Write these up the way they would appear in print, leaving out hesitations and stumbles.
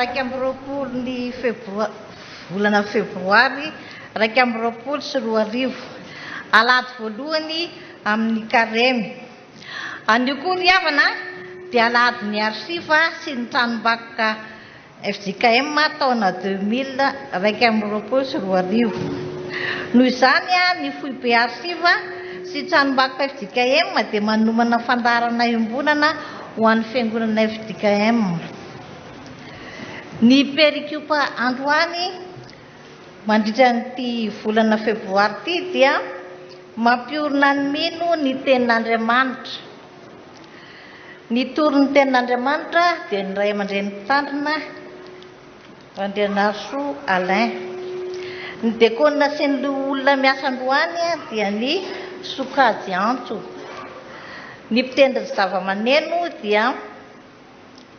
21 ny febroa volana febroary 2021, alahady voalohany amin'ny karemy. Anio koa ry havana dia alahadin'ny arsiva sy ny tranombakoka fjkm taona 2021. Noho izany, ny foibe arsiva sy tranombakoka fjkm dia manomana fandaharana iombonana ho an'ny fiangonana fjkm. Ny perikopa androany mandritra an'ity volana febroary ity dia mampiorina ny mino ny tenin'Andriamanitra. Nitory ny tenin'Andriamanitra dia ny ray aman-dreny mpitandrina Randrianarisoa Alain. Ny dekona sy ny loholona miasa androany dia ny sokajy antso. Ny mpitendry ny zavamaneno dia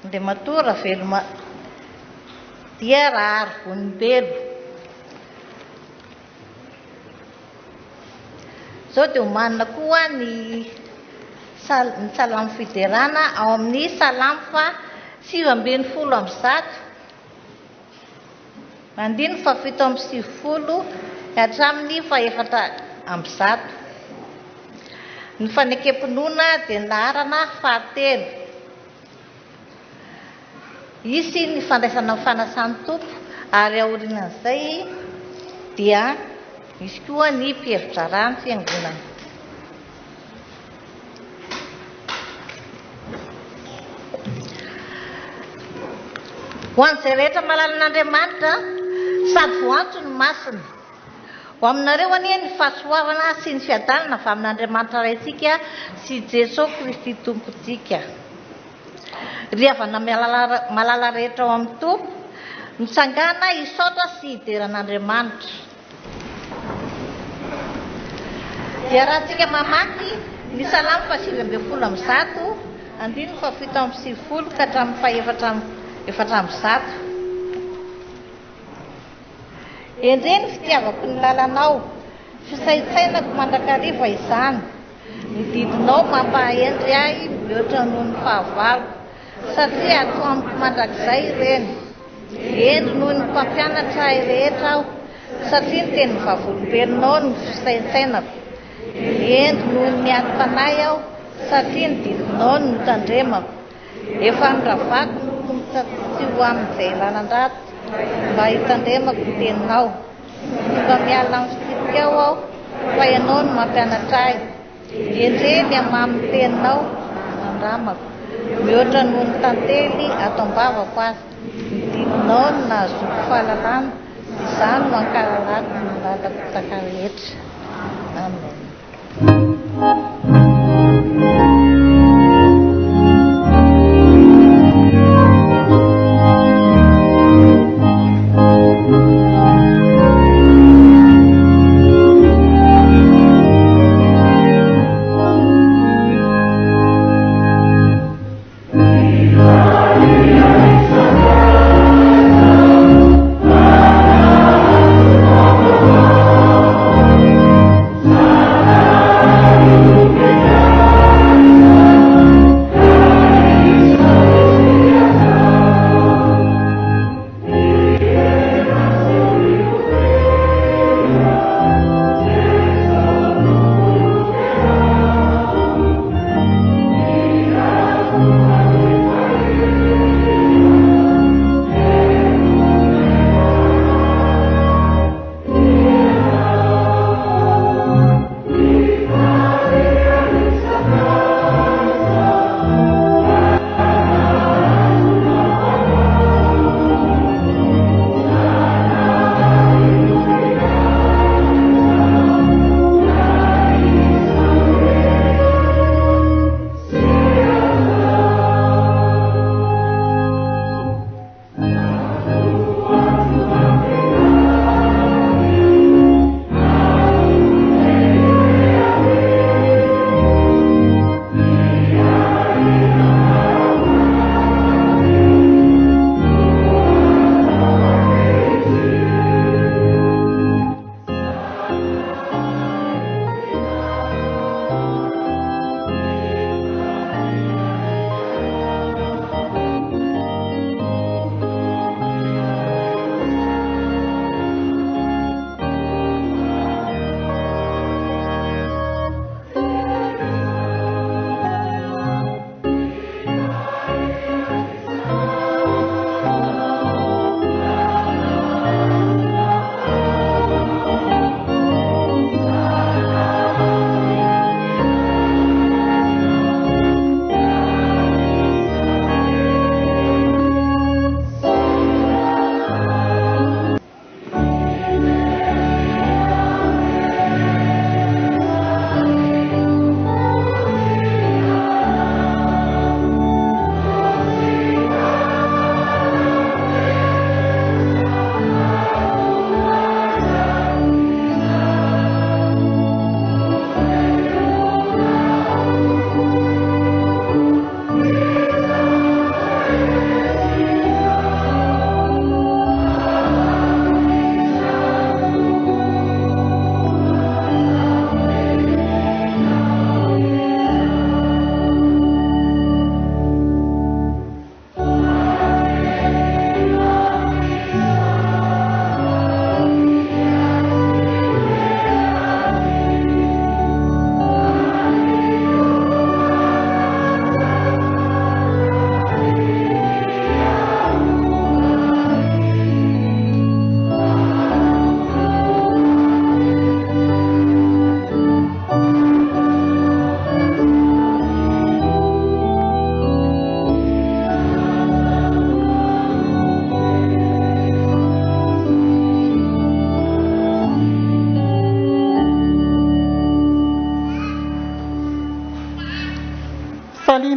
Andriamatoa Raveloma dia Raharivonimbelo. Izao dia omanina koa ny ny salamo fiderana ao amin'ny salamo faha 119 andininy faha 97 hatramin'ny faha 104. Ny fanekem-pinoana dia ny laharana fahatelo. Hisy ny fandraisana ny fanasan'ny Tompo ary aorianan'izay dia hisy koa ny mpihevi-draharaha ny Fiangonana. Ho an'izay rehetra mahalala an'Andriamanitra sady voantso ny masina. Ho aminareo anie ny fahasoavana sy ny fiadanana avy amin'Andriamanitra Raintsika sy Jesoa Kristy Tompontsika. Ry havana malala rehetra ao amin'ny Tompo, mitsangàna hisaotra sy hidera an'Andriamanitra. Iarahantsika mamaky ny Salamo faha-119, andininy faha-97 ka hatramin'ny faha-144. Endrey ny fitiavako ny lalanao, fisaintsainako mandrakariva izany. Ny didinao mampahendry ahy mihoatra noho ny fahavaloko, satria ato amiko mandrakizay ireny. Hendry noho ny mpampianatra ahy rehetra aho, satria ny tenin'ny vavolombelonao no fisaintsainako. Hendry noho ny adim-panahy aho, satria ny didinao no tandremako. Efa noravako ny tongotra tsy ho amin'izay lalan-dratsy, mba hitandremako ny teninao. Tonga miala amin'ny fitsipikao aho, fa ianao no mampianatra ahy. Endrey ny hamamin'ny teninao, nandramako, mihoatra noho ny tantely ato am-bavako aza. Ny didinao no nahazoako fahalalana, izany no ankahalalako ny lalako taka rehetra. Amen.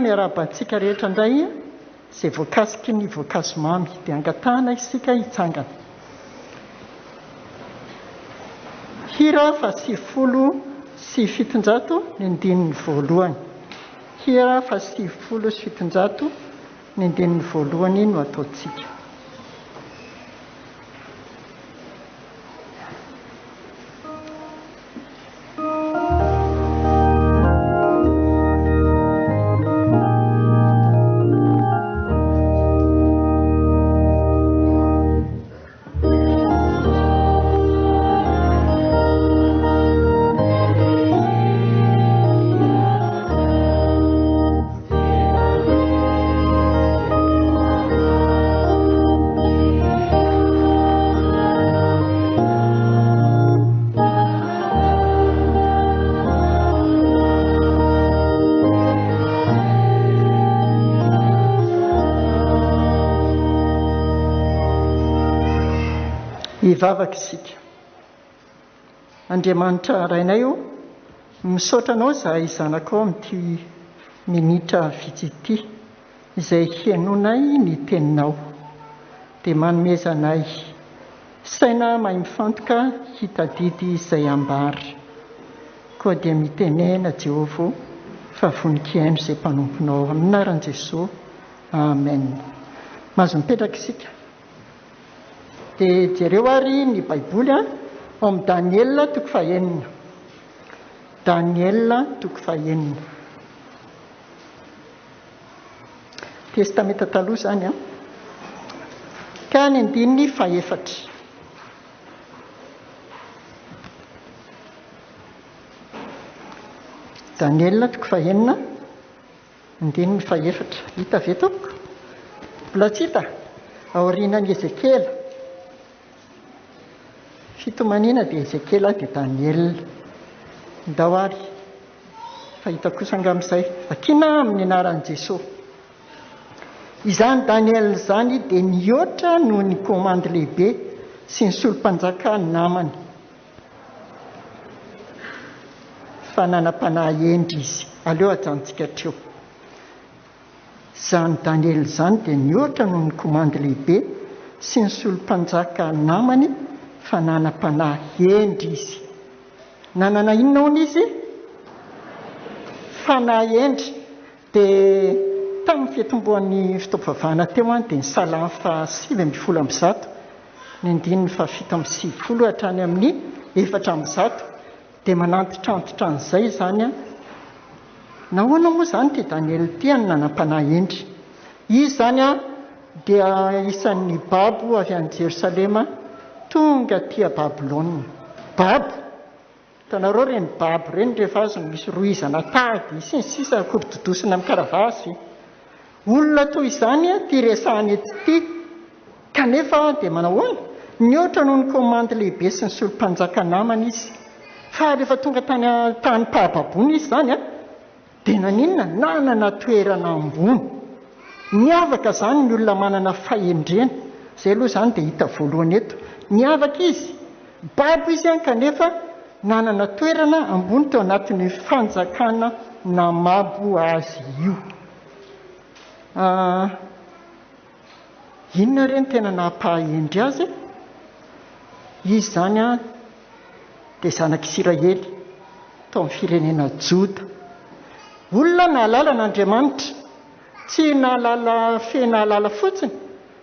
Miarahaba antsika rehetra indray izay voakasiky ny voankazo mamy. Dia angatahana isika hitsangana. Hira faha-790 ny andininy voalohany. Hira faha-790 ny andininy voalohany no ataontsika. Hivavaka isika. Andriamanitra Rainay ô, misaotra Anao izahay zanakao amin'ity minitra vitsy ity izay henoinay ny Teninao. Dia manomeza anay saina mahay mifantoka hitadidy izay ambara. Koa dia mitenena Jehovah ô, fa vonon-kihaino izay mpanomponao. Amin'ny anaran'i Jesoa. Amen. Mahazo mipetraka isika. Dia jereo ary ny Baiboly ao amin'ny Daniela toko fahenina. Daniela toko fahenina. Testamenta Taloha izany an. Ka ny andininy fahefatra. Daniela toko fahenina. Andininy fahefatra. Hita ve tompoko? Mbola tsy hita? Aorianan'i Ezekiela. Fitomaniana dia Ezekiela dia Daniela. Ndao ary fa hita kosa angamba izay. Vakina amin'ny anaran'i Jesoa. Izany Daniela izany dia nihoatra noho ny komandy lehibe sy ny solom-panjaka namany. Fa nanam-panahy hendry izy. Aleo ajanontsika hatreo. Izany Daniela izany dia nihoatra noho ny komandy lehibe sy ny solom-panjaka namany fa nanam-panahy hendry izy. Nanana inona hono izy? Fanahy hendry. Dia tamin'ny fiatombohan'ny fotoam-pivavahana teo dia ny Salamo faha 119, ny andininy faha 97 hatrany amin'ny 104 dia manantitrantitra an'izay izany an. Nahoana moa izany ity Daniela ity no nanam-panahy hendry? Izy izany an dia isan'ny babo avy any Jerosalema tonga aty Babylona. Babo! Hitanareo ireny babo ireny rehefa azony misy rohizana tady sy ny sisa korododosina amin'ny karavasy. Olona toy izany ity resahana eto ity kanefa dia manao ahoana? Nihoatra noho ny komandy lehibe sy ny solom-panjaka namany izy. Fa rehefa tonga tany an-tanim-pahababoana izy izany Dia naninona? Nanana toerana ambony. Miavaka izany ny olona manana fahendrena. Izay aloha izany dia hita voalohany eto. Niavaka izy. Babo izy an, kanefa nanana toerana ambony teo anatin'io fanjakana namabo azy io. Ah, inona re no tena nampahendry azy e? Izy izany an, dia zanak'Isiraely tao amin'ny firenena Joda. Olona nahalala an'Andriamanitra, tsy nahalala fe nahalala fotsiny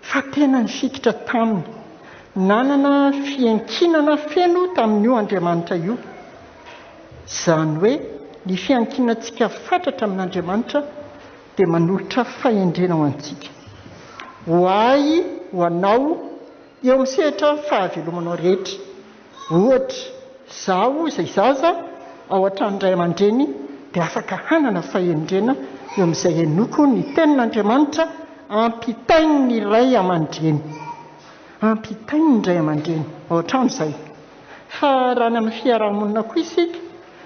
fa tena nifikitra taminy. Nanana fiankinana feno tamin'io Andriamanitra io. Izany hoe ny fiankinantsika fatratra amin'Andriamanitra dia manolotra fahendrena ho antsika. Ho ahy, ho anao, eo amin'ny sehatra fahavelomanao rehetra. Ohatra, izaho izay zaza ao an-tranon-dray aman-dreny dia afaka hanana fahendrena eo amin'izay henoiko ny Tenin'Andriamanitra ampitain'ny ray aman-dreny. Ampitain'ny ray aman-dreny ao an-trano izay. Fa raha any amin'ny fiaraha-monina koa isika,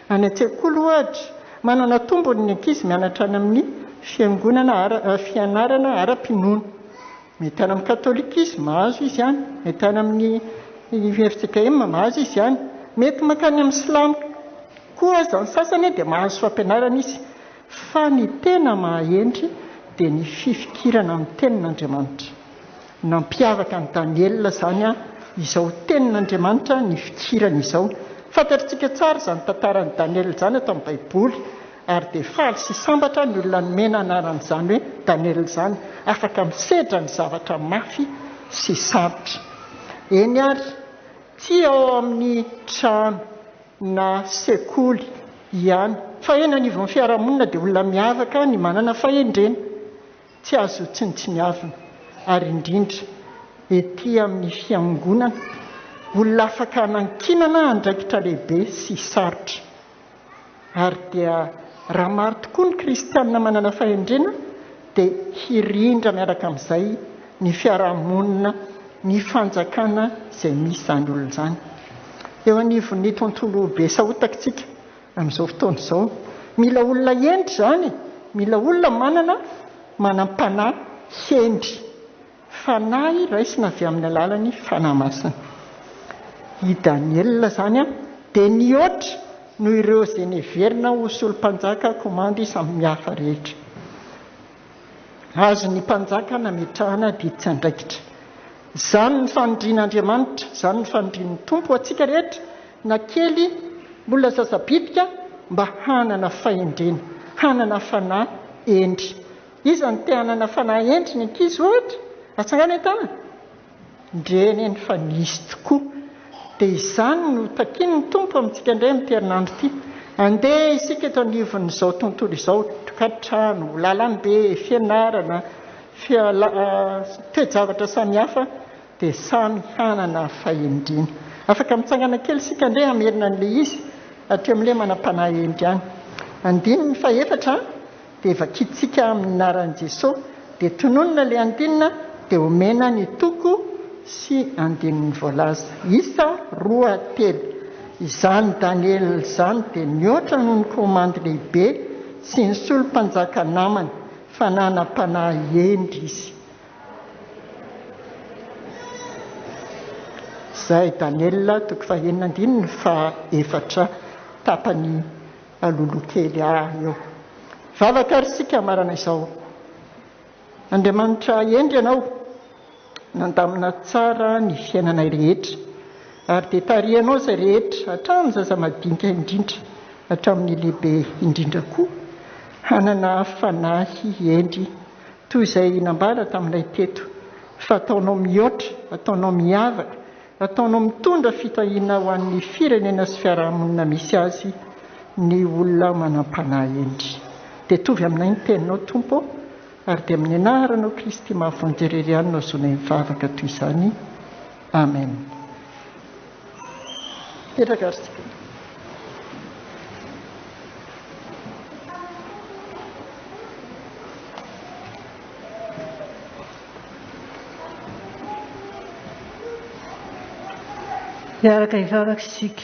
any an-tsekoly ohatra, manana tombony ny ankizy mianatra any amin'ny fiangonana ara, fianarana ara-pinoana. Mety any amin'ny katolika izy, mahazo izy any. Mety any amin'ny fjkm, mahazo izy any. Mety mankany amin'ny silamo koa aza ny sasany dia mahazo fampianarana izy. Fa ny tena maha-hendry dia ny fifikirana amin'ny Tenin'Andriamanitra. Nampiavaka an'i Daniela izany izao Tenin'Andriamanitra nifikirany izao. Fantatritsika tsara izany tantaran'i Daniela izany ato amin'ny Baiboly, ary dia faly sy sambatra ny olona nomena anarana izany hoe Daniela izany, afaka misedra ny zavatra mafy sy sarotra. Eny ary, tsy ao amin'ny trano na sekoly ihany, fa eny anivon'ny fiarahamonina dia olona miavaka ny manana fahendrena, tsy azo tsinontsiniavina, ary indrindra ety amin'ny fiangonana, olona afaka anankinana andraikitra lehibe sy sarotra. Ary dia raha maro tokoa ny kristiana manana fahendrena dia hirindra miaraka amin'izay ny fiarahamonina, ny fanjakana izay misy izany olona izany. Eo anivon'ny tontolo be sahotaka isika amin'izao fotoana izao. Mila olona hendry izany e! Mila olona manana manam-panahy hendry. Fanahy raisina avy amin'ny alalan'ny Fanahy Masina. I Daniela izany dia nihoatra noho ireo izay neverina ho solom-panjaka komandy samihafa rehetra. Azon'ny mpanjaka nametrahana adidy tsy andraikitra. Izany ny fanindrian'Andriamanitra, izany ny fanindrian'ny Tompo ho antsika rehetra, na kely mbola zaza bitika, mba hanana fahendrena, hanana fanahy hendry. Iza no te hanana fanahy hendry ny ankizy ohatra? Atsangano ny tanana. Ndreny eny fa nisy tokoa. Dia izany no takian'ny Tompo amintsika indray amin'ity herinandro ity. Andeha isika eto anivon'izao tontolo izao, tokantrano, lalambe, fianarana, toe-javatra samihafa, dia samy hanana fahendrena. Afaka mitsangana kely isika indray hamerina an'ilay izy hatreo amin'ilay manam-panahy hendry ihany. Andininy fahefatra. Dia vakintsika amin'ny anaran'i Jesoa, dia tononina ilay andinina, dia omena ny toko sy andininy voalaza. Isa 2 3. Izany Daniela izany dia nihoatra noho ny komandy lehibe sy ny solom-panjaka namany, fa nanam-panahy hendry izy. Izay Daniela toko fahenina andininy fahaefatra tapany Aloloha kely ahy eo. Vavaka ary isika hamarana izao. Andriamanitra hendry Ianao, nandamina tsara ny fiainanay rehetra, ary dia tarihanao izay rehetra, hatramin'ny zaza madinika indrindra, hatramin'ny lehibe indrindra koa, hanana fanahy hendry toy izay nambara taminay teto, fa ataonao mihoatra, ataonao miavaka, Ataonao mitondra fitahiana ho an'ny firenena sy fiarahamonina misy azy ny olona manam-panahy hendry. Dia tovy aminay ny teninao Tompo ô, ary dia amin'ny anaranao Kristy mahavonjy irery ihany no ahazoanay mivavaka toy izany. Amen. Mipetraka ary tsika. Hiaraka hivavaka isika.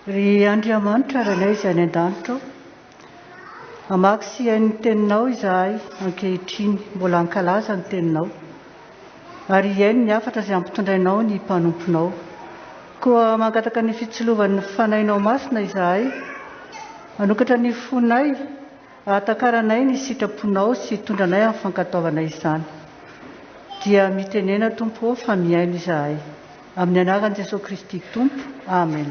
Ry Andriamanitra Rainay izay any an-danitra ô, hamaky sy hihaino ny Teninao izahay ankehitriny, mbola hankalaza ny Teninao, ary hihaino ny hafatra izay ampitondrainao ny mpanomponao. Koa mangataka ny fitsilovan'ny Fanahinao Masina izahay, hanokatra ny fonay, Ahatakaranay ny sitraponao sy hitondranay amin'ny fankatoavana izany. Dia mitenena Tompo ô fa mihaino izahay. Amin'ny anaran'i Jesoa Kristy Tompo. Amen.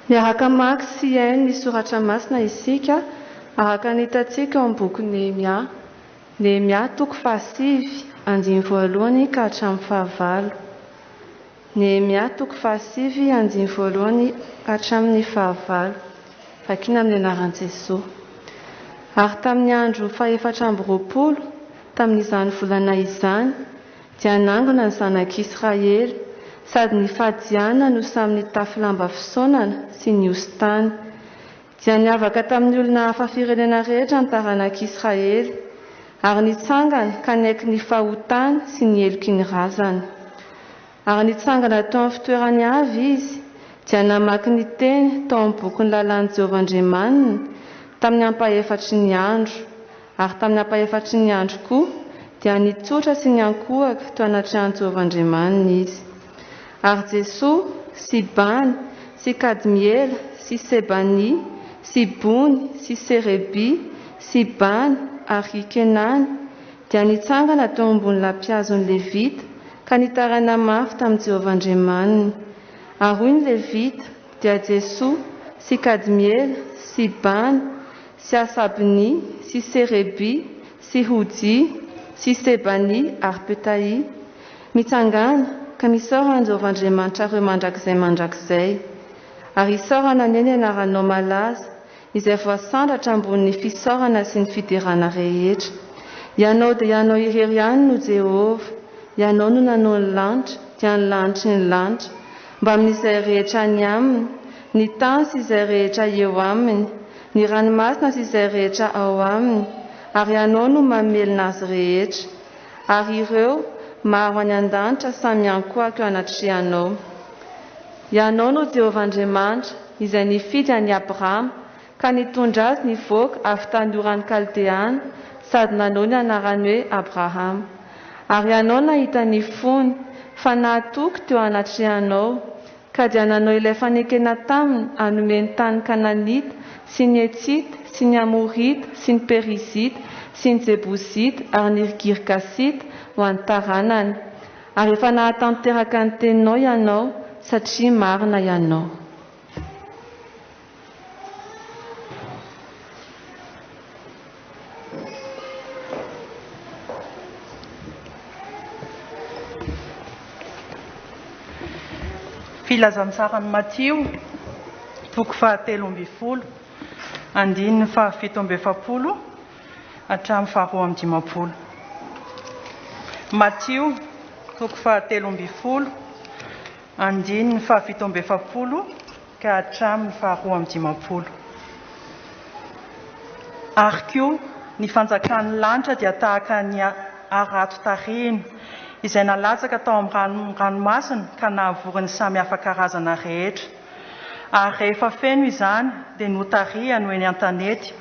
Miaraka mamaky sy hihaino ny soratra masina isika araka ny hitantsika ao amin'ny bokin'i Nehemia. Nehemia toko fahasivy, andininy voalohany ka hatramin'ny fahavalo. Nehemia toko fahasivy, andininy voalohany ka hatramin'ny fahavalo. Vakina amin'ny anaran'i Jesoa. Ary tamin'ny andro fahefatra amby 20 tamin'izany volana izany, dia nangona ny zanak'Israely, sady nifadiana no samy nitafy lamba fisaonana sy nihosin-tany. Dia niavaka tamin'ny olona hafa firenena rehetra ny taranak'Israely, ary nitsangana ka niaiky ny fahotany sy ny heloky ny razany. Ary nitsangana teo amin'ny fitoerany avy izy, dia namaky ny teny tao amin'ny bokin'ny lalàn'i Jehovah Andriamaniny, tamin'ny ampahefatry ny andro. Ary tamin'ny ampahefatry ny andro koa, dia nitsotra sy niankohoka teo anatrehan'i Jehovah Andriamaniny izy. Ary Jesoa, sy Bany, sy Kadmiela, sy Sebania, sy Bony, sy Serebia, sy Bany, ary i Kenany, dia nitsangana teo ambony lampihazon'ny Levita, ka nitaraina mafy tamin'i Jehovah Andriamaniny. Ary hoy ny Levita, dia Jesoa, sy Kadmiela, sy Bany, sy Hasabnia, sy Serebia, sy Hodia, sy Sebania ary Petahia, Mitsangàna, ka misaora an'i Jehovah Andriamanitrareo mandrakizay mandrakizay. Ary isaorana anie ny anaranao malaza, izay voasandratra ambonin'ny fisaorana sy ny fiderana rehetra. Ianao dia Ianao irery ihany no Jehovah, Ianao no nanao ny lanitra, dia ny lanitry ny lanitra, mbamin'izay rehetra any aminy, ny tany sy izay rehetra eo aminy, ny ranomasina sy izay rehetra ao aminy, ary Ianao no mamelona azy rehetra. Ary ireo, maro any an-danitra samy miankohoka eo anatrehanao. Ianao no Jehovah Andriamanitra, izay nifidy an'i Abrama, ka nitondra azy nivoaka avy tany Oran'ny Kaldeana, sady nanao ny anarany hoe Abrahama. Ary Ianao nahita ny fony, fa nahatoky teo anatrehanao, Ka dia nanao ilay fanekena taminy hanome ny tany Kananita sy ny Hetita sy ny Amorita sy ny Perizita sy ny Jebosita ary ny Girgasita ho an'ny taranany. Ary efa nahatanteraka ny teninao Ianao, satria marina Ianao. Filazantsaran'i Matio, toko fahatelo ambin'ny folo, andininy fahafito amby efapolo hatramin'ny faharoa amby dimampolo. Matio, toko fahatelo ambin'ny folo, andininy fahafito amby efapolo ka hatramin'ny faharoa amby dimampolo. Ary koa, ny fanjakan'ny lanitra dia tahaka ny harato tarihina, izay nalatsaka tao amin'ny ranomasina ka nahavory ny samy hafa karazana rehetra. Ary rehefa feno izany, dia notarihany ho eny an-tanety,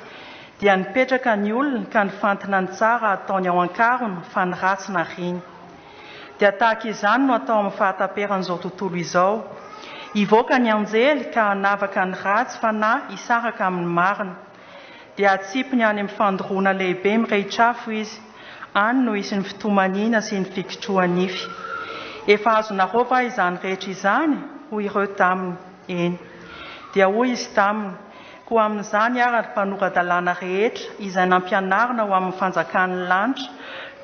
dia nipetraka ny olona ka nifantina ny tsara hataony ao an-karona fa ny ratsy nariany. Dia tahaka izany no atao amin'ny fahataperan'izao tontolo izao. Hivoaka ny anjely ka hanavaka ny ratsy fanahy hisaraka amin'ny marina. Dia hatsipiny any amin'ny fandoroana lehibe mirehitr'afo izy. Any no hisy ny fitomaniana sy ny fikitroha-nify. Efa azonareo va izany rehetra izany? Hoy ireo taminy, Eny. Dia hoy izy taminy, Koa amin'izany ary ry mpanora-dalàna rehetra izay nampianarina ho amin'ny fanjakan'ny lanitra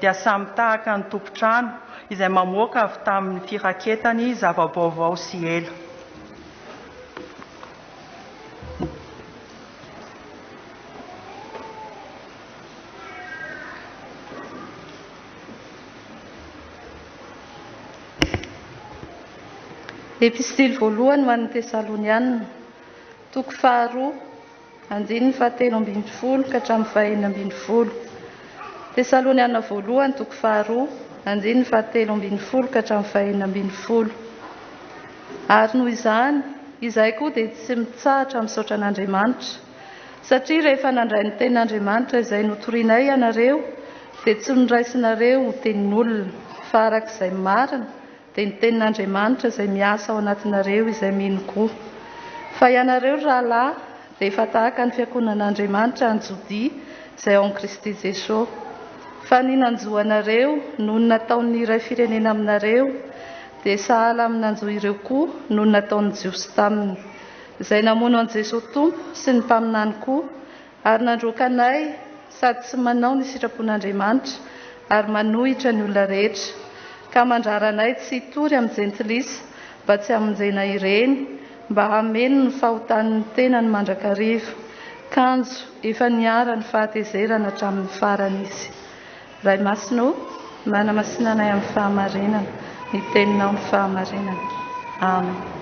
dia samy tahaka ny tompon-trano izay mamoaka avy tamin'ny firaketany zava-baovao sy ela. Epistily voalohany ho an'ny Tesalonianina. Toko faharoa, andininy fahatelo ambin'ny folo ka hatramin'ny fahenina ambin'ny folo. Tesaloniana voalohany, toko faharoa, andininy fahatelo ambin'ny folo ka hatramin'ny fahenina ambin'ny folo. Ary noho izany, izahay koa dia tsy mitsahatra misaotra an'Andriamanitra, satria rehefa nandray ny tenin'Andriamanitra izay notorinay ianareo, dia tsy noraisinareo ho tenin'olona, fa araka izay marina, dia ny tenin'Andriamanitra izay miasa ao anatinareo izay mino koa. Fa ianareo, ry rahalahy, dia efa tahaka ny fiankohonan'Andriamanitra any Jodia izay ao amin'i Kristy Jesoa. Fa ny nanjo anareo noho ny nataon'ny iray firenena aminareo dia sahala amin'ny nanjo ireo koa noho ny nataon'ny Jiosy taminy, izay namono an'i Jesoa Tompo sy ny mpaminany koa, Ary nandroaka anay sady tsy manao ny sitrapon'Andriamanitra ary manohitra ny olona rehetra, ka mandrara anay tsy hitory amin'ny jentilisa mba tsy hamonjena ireny, mba hameno ny fahotan'ny tenany mandrakariva, kanjo efa niharan'ny fahatezerana hatramin'ny farany izy. Ray Masina ô, manamasina anay amin'ny fahamarinana, ny teninao no fahamarinana. Amen.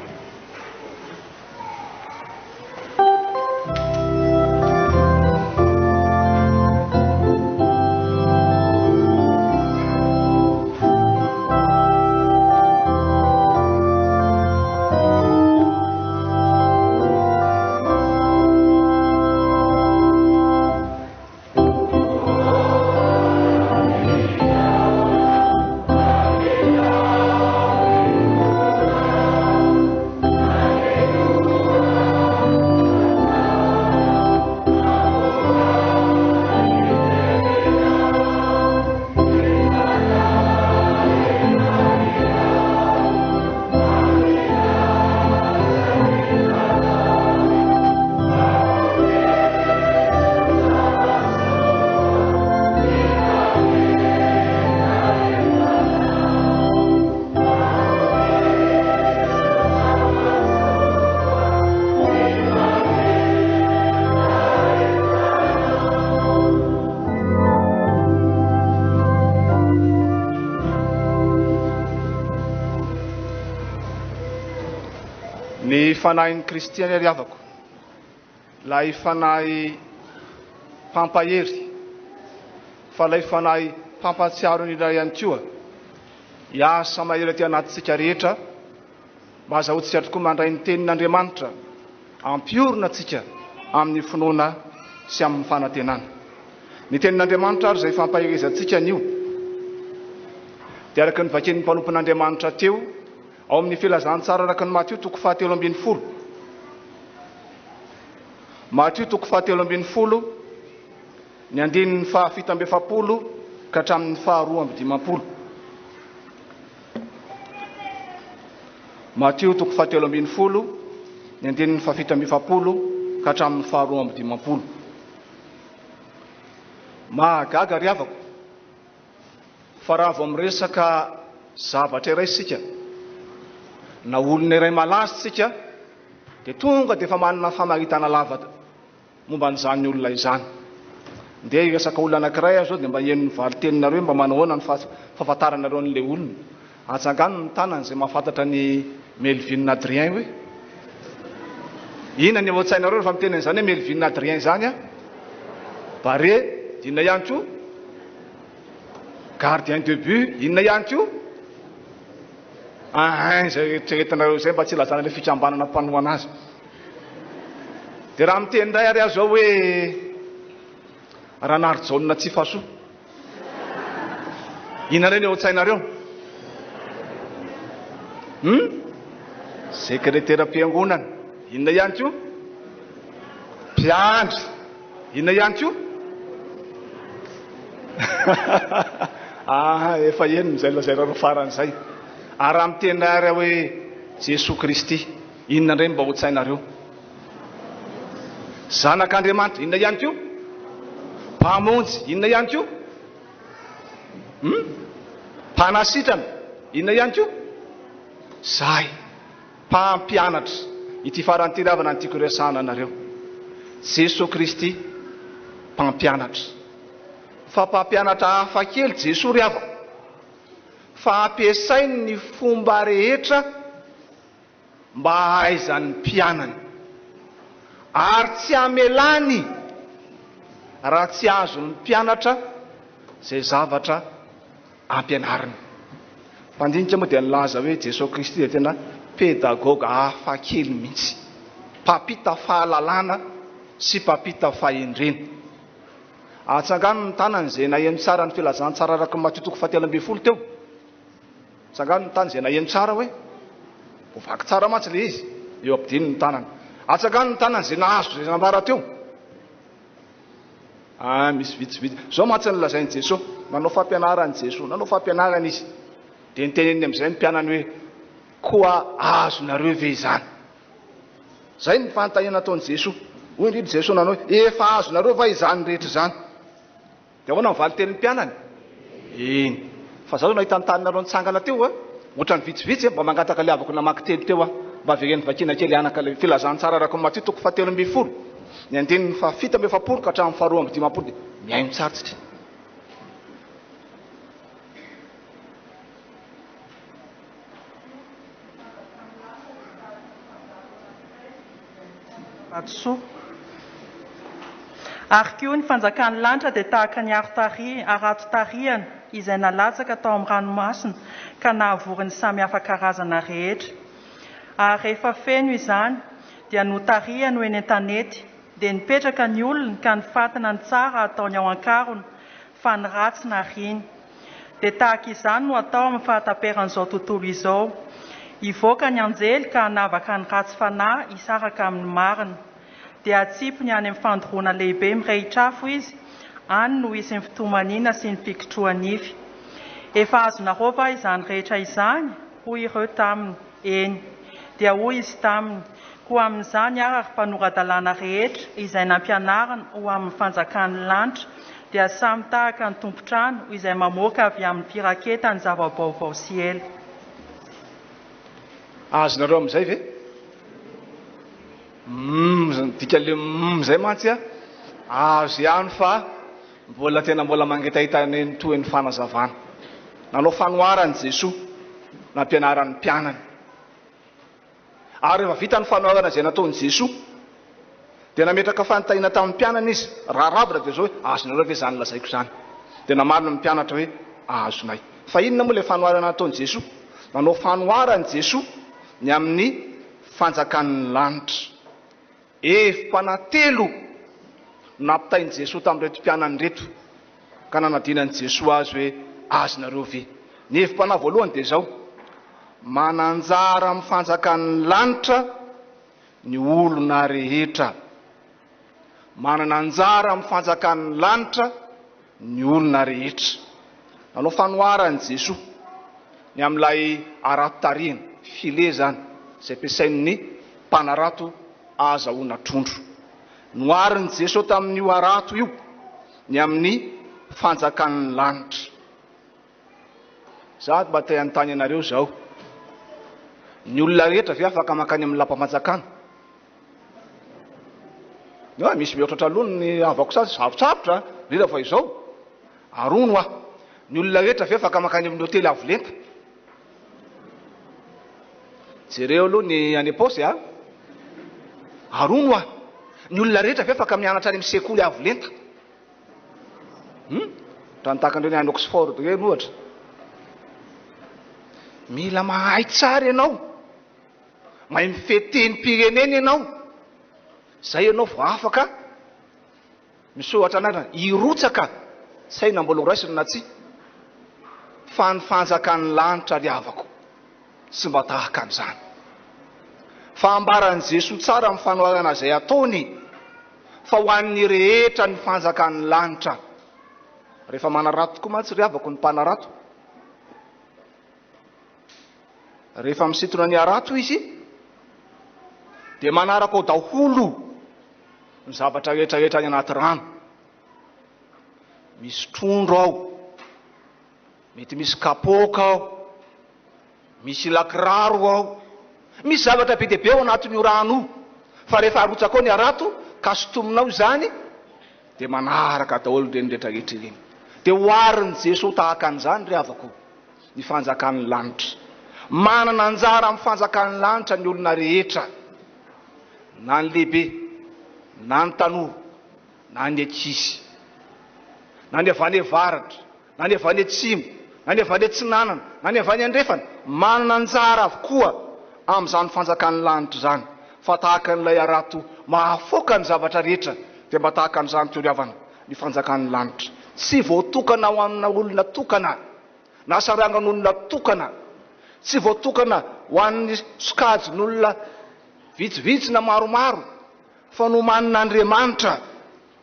Ny Fanahin'i Kristy anie ry havako, ilay Fanahy mpampahery, fa ilay Fanahy mpampahatsiaro indrindra ihany koa, hiasa mahery aty anatintsika rehetra, mba hazahoantsika tokoa mandray ny Tenin'Andriamanitra hampiorina antsika amin'ny finoana sy amin'ny fanantenana. Ny Tenin'Andriamanitra ary izay fampaherezantsika anio dia araka ny vakian'ny mpanompon'Andriamanitra teo ao amin'ny Filazantsara araka ny Matio toko fahatelo ambin'ny folo. Matio toko fahatelo ambin'ny folo, ny andininy fahafito amby efapolo ka hatramin'ny faharoa amby dimampolo. Matio toko fahatelo ambin'ny folo, ny andininy fahafito amby efapolo ka hatramin'ny faharoa amby dimampolo. Mahagaga ry havako fa raha vao miresaka zavatra iray isika na olona iray malaza isika dia tonga dia efa manana famaritana lava momba an'izany olona izany. Ndeha hiresaka olona anankiray aho izao dia mba heno ny valin-teninareo hoe mba manao ahoana ny fahafantaranareo an'ilay olona. Atsangano ny tanany izay mahafantatra an'i Melvin Adrien hoe. Inona ny ao an-tsainareo rehefa miteny an'izany hoe Melvin Adrien izany aho? Barea, inona ihany koa? Gardien de but, inona ihany koa? Ahin, izay eritreretinareo izay mba tsy hilazana ilay fikambanana mpanohana azy. Dia raha miteny indray ary aho izao hoe Ranarijaona Tsifasoa, inona indray ny ao an-tsainareo? Hum? Sekreteram-piangonana, inona ihany koa? Mpiandry, inona ihany koa? Ah, efa henony izay lazainareo farany izay. Ary raha miteny indray ary aho hoe Jesoa Kristy, Inona indray no mba ho tsainareo? Zanak'Andriamanitra, inona ihany koa? Mpamonjy, inona ihany koa? Hum? Mpanasitrana, inona ihany koa? Zay. Mpampianatra. Ity farany ity ry havana no tiako hiresahana anareo. Jesoa Kristy, mpampianatra. Fa mpampianatra hafa kely Jesoa ry havana. Fa ampiasainy ny fomba rehetra mba hahaizan'ny mpianany, ary tsy hamelany raha tsy azon'ny mpianatra izay zavatra ampianariny. Mpandinika moa dia nilaza hoe Jesoa Kristy dia tena pedagoga hafakely mihitsy, mpampita fahalalana sy mpampita fahendrena. Atsangano ny tanany izay naheno tsara ny filazantsara araka ny Matio toko fahatelo ambin'ny folo teo. Atsangano ny tany izay naheno tsara hoe voavaky tsara mantsy ilay izy, eo ampidino ny tanana. Atsangano ny tanana izay nahazo izay nambara teo. Ah, misy vitsivitsy. Izao mantsy ny lazain'i Jesoa, nanao fampianarana i Jesoa, nanao fampianarana izy. Dia niteneniny amin'izay ny mpianany hoe, koa azonareo ve izany? Izay ny fanontaniana nataon'i Jesoa. Hoy indrindra Jesoa nanao hoe, efa azonareo va izany rehetra izany? Dia ahoana ny valin-tenin'ny mpianany? Eny. Fa za zao nahita ny taninareo nitsangana teo a, ohatran'ny vitsivitsy e, mba mangataka ilay havako namaky teny teo aho, mba avereno vakiana kely anaka ilay filazantsara araka ny Matio toko fahatelo ambin'ny folo, ny andininy fahafito amby efapolo ka hatramin'ny faharoa amby dimampolo dia mihaino tsara tsika. Vatosoa. Ary koa ny fanjakan'ny lanitra dia tahaka ny harato tarihana izay nalatsaka tao amin'ny ranomasina ka nahavory ny samy hafa karazana rehetra. Ary rehefa feno izany, dia notarihany ho eny an-tanety, dia nipetraka ny olona ka nifantina ny tsara hataony ao an-karona, fa ny ratsy nariany. Dia tahaka izany no atao amin'ny fahataperan'izao tontolo izao. Hivoaka ny anjely ka hanavaka ny ratsy fanahy hisaraka amin'ny marina. Dia hatsipiny any amin'ny fandoroana lehibe mirehitra afo izy, any no hisy ny fitomaniana sy ny fikitroha-nify. Efa azonareo va izany rehetra izany? Hoy ireo taminy, Eny. Dia hoy izy taminy, Koa amin'izany ary, ry mpanora-dalàna rehetra izay nampianarina ho amin'ny fanjakan'ny lanitra, dia samy tahaka ny tompon-trano izay mamoaka avy amin'ny firaketany zava-baovao sy ela. Azonareo amin'izay ve? Humm, ny dikan'ilay humm izay mantsy an, azo ihany fa mbola tena mbola mangetaheta ny tohin'ny fanazavana. Nanao fanoharana i Jesoa nampianarany ny mpianany. Ary rehefa vita ny fanoharana izay nataon'i Jesoa, dia nametraka fanontaniana tamin'ny mpianany Izy, raha ravina dia izao hoe, azonareo ve izany lazaiko izany? Dia namaly ny mpianatra hoe, azonay. Fa inona moa ilay fanoharana nataon'i Jesoa? Nanao fanoharana i Jesoa ny amin'ny fanjakan'ny lanitra. Hevi-panahy telo no nampitain'i Jesoa tamin'ireto mpianany ireto, ka nanadinan'i Jesoa azy hoe, Azonareo ve? Ny hevi-panahy voalohany dia izao, Manan-jara amin'ny fanjakan'ny lanitra ny olona rehetra. Manana anjara amin'ny fanjakan'ny lanitra ny olona rehetra. Nanao fanoharana i Jesoa ny amin'ilay harato tarihina, filet izany, izay ampiasain'ny mpanarato ahazahoana trondro. Noharin'i Jesoa tamin'io harato io ny amin'ny fanjakan'ny lanitra. Za mba te hanontany anareo izao, ny olona rehetra ve afaka mankany amin'ny lapam-panjakana? Ah, misy mihoatratra aloha ny havako sasany, sarotsarotra, indrindra fa izao. Ary hono hoa, ny olona rehetra ve afaka mankany amin'ny hotely avo lenta? Jereo aloha ny any am-paosy a! Ary hono hoa, ny olona rehetra ve afaka mianatra any amin'ny sekoly avo lenta? Hum? Raha ny tahaka an'ireny any Oxford ireny ohatra. Mila mahay tsara ianao. Mahay mifehy tenim-pirenena ianao. Izay ianao vao afaka misoratra anarana. Hirotsaka, tsy hay na mbola ho raisina na tsia. Fa ny fanjakan'ny lanitra ry havako tsy mba tahaka an'izany. Fa ambaran'i Jesoa tsara amin'ny fanoharana izay ataony fa ho an'ny rehetra ny fanjakan'ny lanitra. Rehefa manarato tokoa mantsy ry havako ny mpanarato, rehefa misintona ny harato izy dia manaraka ao daholo ny zavatra rehetra rehetra any anaty rano. Misy trondro ao, mety misy kapoaka ao, Misy ila kiraro ao. Misy zavatra be dia be ao anatin'io rano io. Fa rehefa arotsakao ny harato ka sintominao izany dia manaraka daholo ireny rehetra rehetra ireny. Dia oharin'i Jesoa tahaka an'izany ry havako ny fanjakan'ny lanitra. Manana anjara amin'ny fanjakan'ny lanitra ny olona rehetra. Na ny lehibe, na ny tanora, na ny ankizy. Na ny avy any avaratra, na ny avy any atsimo, na ny avy any atsinanana, na ny avy any andrefana, manana anjara avokoa amin'izany fanjakan'ny lanitra izany, fa tahaka an'ilay harato mahafoaka ny zavatra rehetra, dia mba tahaka an'izany koa ry havana, ny fanjakan'ny lanitra. Tsy voatokana ho amina olona tokana, na sarangan'olona tokana, tsy voatokana ho an'ny sokajin'olona vitsivitsy na maromaro, fa nomanin'Andriamanitra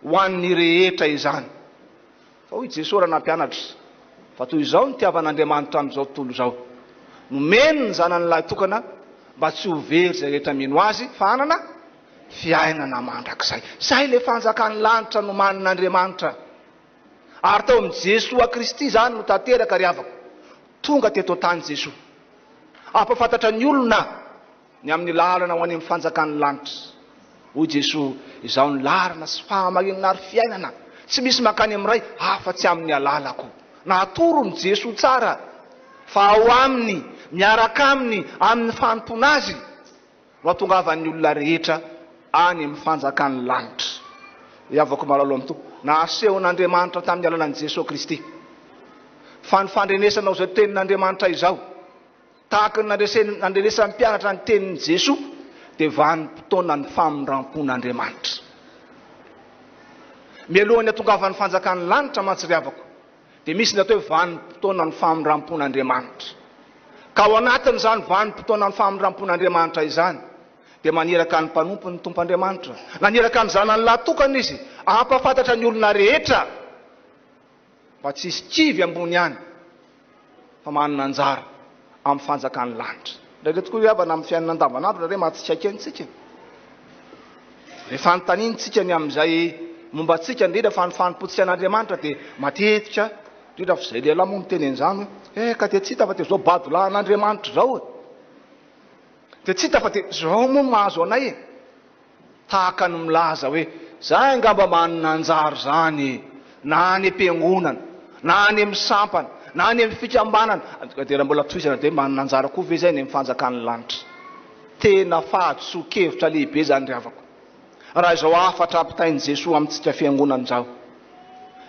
ho an'ny rehetra izany. Fa hoy Jesoa raha nampianatra, Fa toy izao no nitiavan'Andriamanitra an'izao tontolo izao, nomeny ny Zanany lahitokana mba tsy ho very izay rehetra mino Azy fa hanana fiainana mandrakizay. Izay ilay fanjakan'ny lanitra nomanin'Andriamanitra. Ary tao amin'i Jesoa Kristy izany no tanteraka ry havako. Tonga teto an-tany Jesoa. Hampahafantatra ny olona Ny amin'ny lalana ho any amin'ny fanjakan'ny lanitra. Hoy Jesoa, Izaho no lalana sy fahamarinana ary fiainana, tsy misy mankany amin'ny Ray afa-tsy amin'ny alalako. Natoron'i Jesoa tsara fa ao Aminy, miaraka Aminy, amin'ny fanompoana Azy no hatongavan'ny olona rehetra any amin'ny fanjakan'ny lanitra. Ry havako malalo amin'ny Tompo, nasehon'Andriamanitra tamin'ny alalan'i Jesoa Kristy fa ny fandrenesanao izao tenin'Andriamanitra izao, Tahaka ny nandrenesan'ny mpianatra ny tenin'i Jesoa dia vanim-potoanan'ny famindram-pon'Andriamanitra. Mialohan'ny hatongavan'ny fanjakan'ny lanitra mantsy ry havako dia misy ny atao hoe vanim-potoanan'ny famindram-pon'Andriamanitra. Ka ao anatin'izany vanim-potoanan'ny famindram-pon'Andriamanitra izany dia maniraka ny mpanompony ny Tompo Andriamanitra. Naniraka ny Zanany lahy tokana Izy hampahafantatra ny olona rehetra Mba tsy hisy kivy ambony any fa manana anjara amin'ny fanjakan'ny lanitra. Indraindray tokoa ry havana amin'ny fiainana andavanandro indraindray mahatsikaiky antsika. Rehefa anontaniantsika ny amin'izay momba antsika indrindra fa ny fanompoantsika an'Andriamanitra dia matetika indrindra fa izay lehilahy moa miteny an'izany hoe eh ka dia tsy hita fa dia izao badolahin'Andriamanitra izao e. Dia tsy hita fa dia izao moa no mahazo anay e. Tahaka ny milaza hoe, Izahay angamba manana anjara izany e! Na any am-piangonana, na any amin'ny sampana, na any amin'ny fikambanana. Dia raha mbola tohizana dia manana anjara koa ve izay any amin'ny fanjakan'ny lanitra? Tena fahadisoan-kevitra lehibe izany ry havako, raha izao hafatra ampitain'i Jesoa amintsika Fiangonana izao,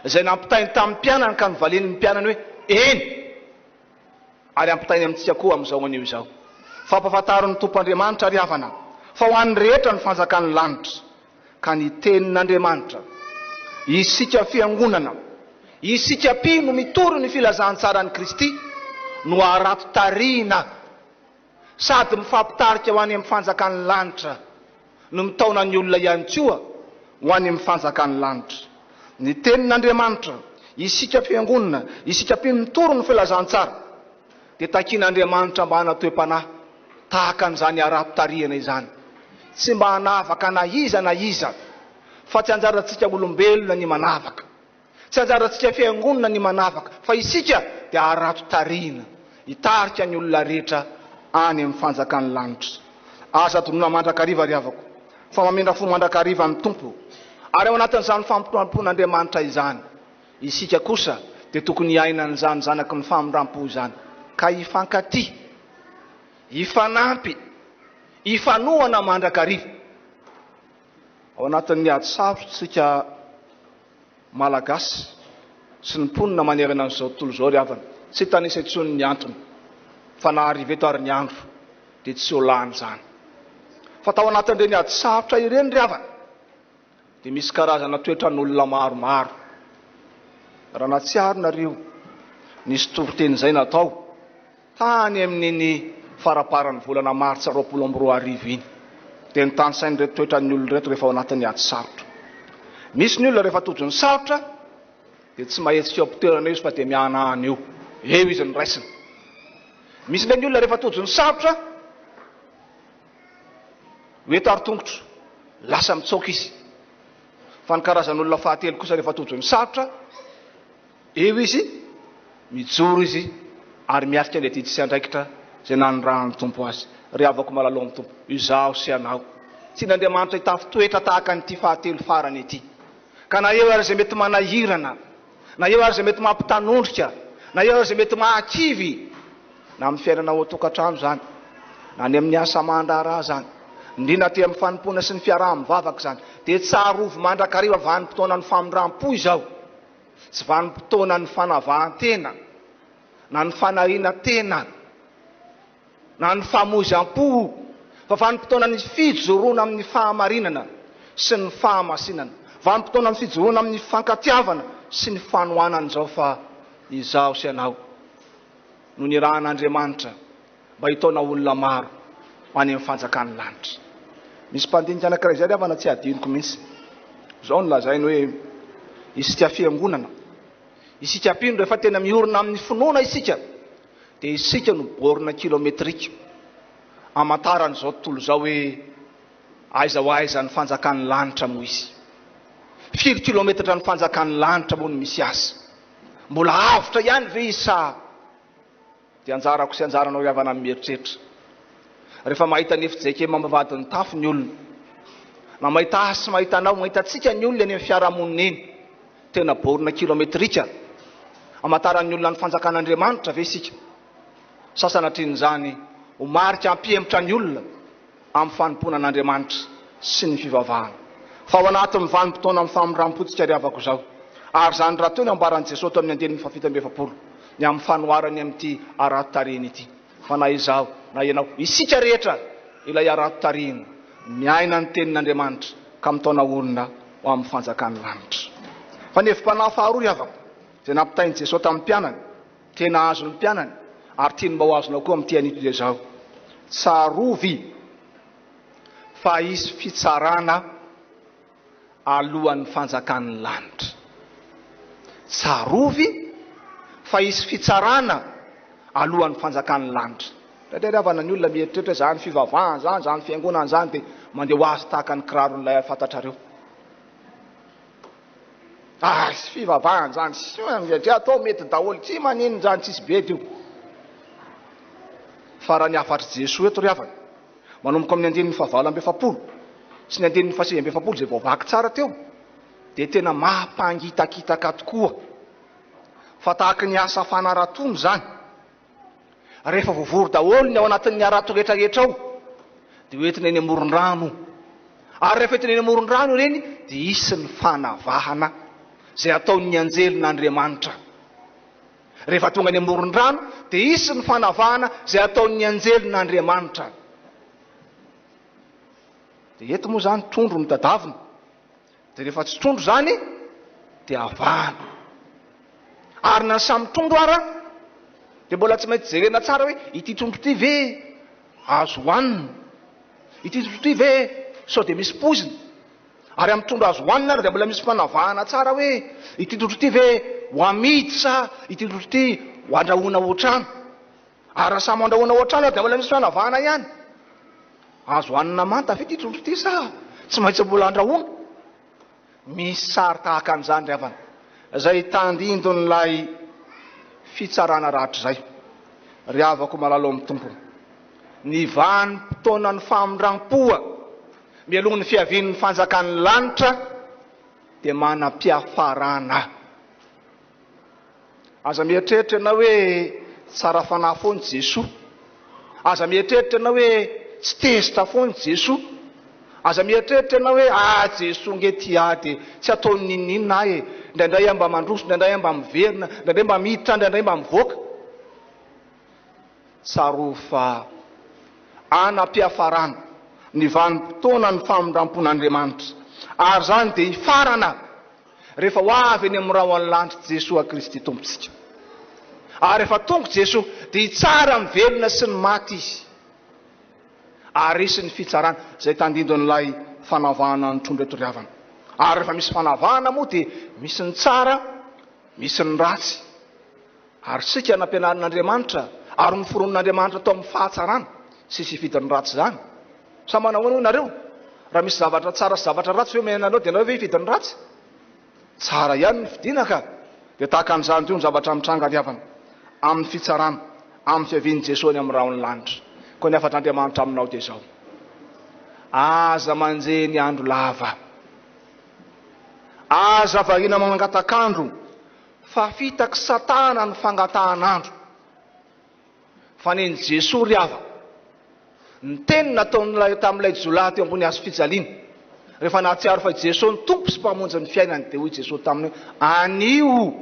izay nampitainy tamin'ny mpianany ka novalian'ny mpianany hoe, Eny! Ary ampitainy amintsika koa amin'izao anio izao. Fampahafantaro ny Tompo Andriamanitra ry havana, fa ho an'ny rehetra ny fanjakan'ny lanitra, ka ny Tenin'Andriamanitra, isika Fiangonana, isika mpino mitory ny filazantsaran'i Kristy no harato tarihina sady mifampitarika ho any amin'ny fanjakan'ny lanitra no mitaona ny olona ihany koa ho any amin'ny fanjakan'ny lanitra. Ny Tenin'Andriamanitra, isika Fiangonana, isika mpino mitory ny filazantsara, dia takian'Andriamanitra mba hanana toe-panahy tahaka an'izany harato tarihana izany, tsy mba hanavaka na iza na iza, fa tsy anjarantsika olombelona ny manavaka. Tsy anjarantsika fiangonana ny manavaka fa isika dia harato tarihina hitarika ny olona rehetra any amin'ny fanjakan'ny lanitra. Aza adinoina mandrakariva ry havako fa mamindra fo mandrakariva ny Tompo ary ao anatin'izany fampinoampon'Andriamanitra izany isika kosa dia tokony hiaina an'izany zanaky ny famindrampo izany ka hifankatia, hifanampy, hifanohana mandrakariva. Ao anatin'ny ady sarotra isika Malagasy sy ny mponina manerana an'izao tontolo izao ry havana, tsy hitanisa intsony ny antony fa na hariva eto ary ny andro dia tsy ho lany izany. Fa tao anatin'ireny ady sarotra ireny ry havana dia misy karazana toetran'olona maromaro. Raha nahatsiaro nareo nisy toriteny izay natao Tany amin'iny faramparan'ny volana martsa 2020 iny, dia notanisain'ireto toetran'ny olona ireto rehefa ao anatin'ny ady sarotra. Misy ny olona rehefa tojo ny sarotra dia tsy mahetsika eo am-pitoerana eo izy fa dia mihanahana eo. Eo izy no raisina. Misy indray ny olona rehefa tojo ny sarotra, ho eto ary tongotro, lasa mitsoaka izy. Fa ny karazan'olona fahatelo kosa rehefa tojo ny sarotra, Eo izy, mijoro izy ary miatrika ny adidy sy andraikitra izay nanirahan'ny Tompo azy. Ry havako malala ao amin'ny Tompo, izaho sy ianao, tian'Andriamanitra hitafy toetra tahaka an'ity fahatelo farany ity. Ka na eo ary izay mety manahirana, na eo ary izay mety mampitanondrika, na eo ary izay mety mahakivy, na amin'ny fiainana ao an-tokantrano izany, na any amin'ny asa aman-draharaha izany, indrindra aty amin'ny fanompoana sy ny fiaraha-mivavaka izany, dia tsarovy mandrakariva vanim-potoanan'ny famindram-po izao. Tsy vanim-potoanan'ny fanavahan-tena, na ny fanariana tena, na ny famoizam-po, fa vanim-potoanan'ny fijoroana amin'ny fahamarinana sy ny fahamasinana, vanim-potoanan'ny fijoroana amin'ny fifankatiavana sy ny fanohanana izao fa izaho sy ianao no nirahan'Andriamanitra mba hitaona olona maro ho any amin'ny fanjakan'ny lanitra. Misy mpandinika anankiray izay ry havana tsy adinoko mihitsy. Izao no lazainy hoe, Isika fiangonana, isika mpino rehefa tena miorina amin'ny finoana isika dia isika no borne kilometrika hamantaran'izao tontolo izao hoe aiza ho aiza ny fanjakan'ny lanitra moa izy. Firy kilometatra ny fanjakan'ny lanitra moa no misy azy? Mbola avotra ihany ve izy sa Dia anjarako sy anjaranao ry havana ny mieritreritra. Rehefa mahita ny fjkm ambavahadin'ny ny tafo ny olona, na mahita ahy sy mahita anao, mahita antsika ny olona eny amin'ny fiarahamonina eny, tena borne kilometrika hamantaran'ny olona ny fanjakan'Andriamanitra ve isika? Sa sanatrian'izany ho marika hampihemotra ny olona amin'ny fanompoana an'Andriamanitra sy ny fivavahana. Fa ao anatin'ny vanim-potoanan'ny famindram-pontsika ry havako izao. Ary izany rahateo no ambaran'i Jesoa tao amin'ny andininy faha-47, ny amin'ny fanoharany amin'ity harato tarihina ity. Fa na izaho na ianao, isika rehetra ilay harato tarihina, miaina ny tenin'Andriamanitra ka mitaona olona ho amin'ny fanjakan'ny lanitra. Fa ny hevi-panahy faharoa ry havako, izay nampitain'i Jesoa tamin'ny mpianany, Tena azon'ny mpianany ary tiany mba ho azonao koa amin'ity anio dia izao, Tsarovy fa hisy fitsarana alohan'ny fanjakan'ny lanitra. Tsarovy fa hisy fitsarana alohan'ny fanjakan'ny lanitra. Indraindray ry havana ny olona mieritreritra hoe izany fivavahana izany, izany fiangonana izany dia mandeha ho azy tahaka ny kiraron'ilay fantatrareo. Ah, tsy fivavahana izany, tsy atao mety daholo, tsy maninona izany, tsisy bedy io. Fa raha ny hafatr'i Jesoa eto ry havana, manomboka amin'ny andininy fahavalo amby 40 sy ny andininy fahasivy amby 40 izay voavaky tsara teo, dia tena mampangitakitaka tokoa. Fa tahaka ny asa fanaratoana izany. Rehefa voavory daholo ny ao anatin'ny harato rehetra rehetra ao, dia. Dia ho entina eny amoron-drano. Ary rehefa entina eny amoron-drano ireny, dia hisy ny fanavahana izay hataon'ny anjelin'Andriamanitra. Rehefa tonga any amoron-drano, dia hisy ny fanavahana izay hataon'ny anjelin'Andriamanitra. Dia eto moa izany trondro no tadavina. Dia rehefa tsy trondro izany, dia avahana. Ary na ny samy trondro ara, dia mbola tsy maintsy jerena tsara hoe ity trondro ity ve azo hohanina? Ity trondro ity ve sao dia misy poizina? Ary amin'ny trondro azo hohanina ary dia mbola misy fanavahana tsara hoe ity trondro ity ve ho amidy sa ity trondro ity ho andrahoina ao an-trano? Ary raha samy andrahoina ao an-trano ary dia mbola misy fanavahana ihany. Azo hohanina manta ve ity trondro ity sa tsy maintsy mbola andrahoina? Misy sary tahaka an'izany ry havana, izay tandindon'ilay fitsarana rahatrizay. Ry havako malala ao amin'ny Tompo, ny vanim-potoanan'ny famindram-po mialoha ny fiavian'ny fanjakan'ny lanitra dia manam-piafarana. Aza mieritreritra ianao hoe tsara fanahy foana i Jesoa. Aza mieritreritra ianao hoe tsy tezitra foana i Jesoa. Aza mieritreritra ianao hoe ah Jesoa nge tia ahy dia tsy ataony n'inon'inona ahy e. Indraindray aho mba mandroso, indraindray aho mba miverina, indraindray mba miditra, indraindray mba mivoaka. Tsarovy fa anam-piafarana ny vanim-potoanan'ny famindram-pon'Andriamanitra, ary izany dia hifarana rehefa ho avy eny amin'ny rahon'ny lanitra Jesoa Kristy Tompontsika. Ary rehefa tonga Jesoa, dia hitsara ny velona sy ny maty Izy. Ary hisy ny fitsarana, izay tandindon'ilay fanavahana ny trondro eto ry havana. Ary rehefa misy fanavahana moa dia misy ny tsara, misy ny ratsy. Ary isika nampianarin'Andriamanitra ary noforonin'Andriamanitra tao amin'ny fahatsarana sy tsy hifidy ny ratsy izany. Sa manahoana hoy nareo? Raha misy zavatra tsara sy zavatra ratsy ve omena anareo dia nareo ve hifidy ny ratsy? Tsara ihany ny fidiana ka! Dia tahaka an'izany koa ny zavatra mitranga ry havana, amin'ny fitsarana, amin'ny fiavian'i Jesoa any amin'ny rahon'ny lanitra. Koa ny hafatr'Andriamanitra aminao dia izao, Aza manjehy ny andro lava. Aza variana mangatak'andro Fa fitak'i satana ny fangatahan'andro. Fa nen'i Jesoa ry havana, ny teny nataon'ilay tamin'ilay jiolahy teo ambony hazo fijaliana, rehefa nahatsiaro fa i Jesoa no Tompo sy Mpamonjy ny fiainany, dia hoy Jesoa taminy hoe, Anio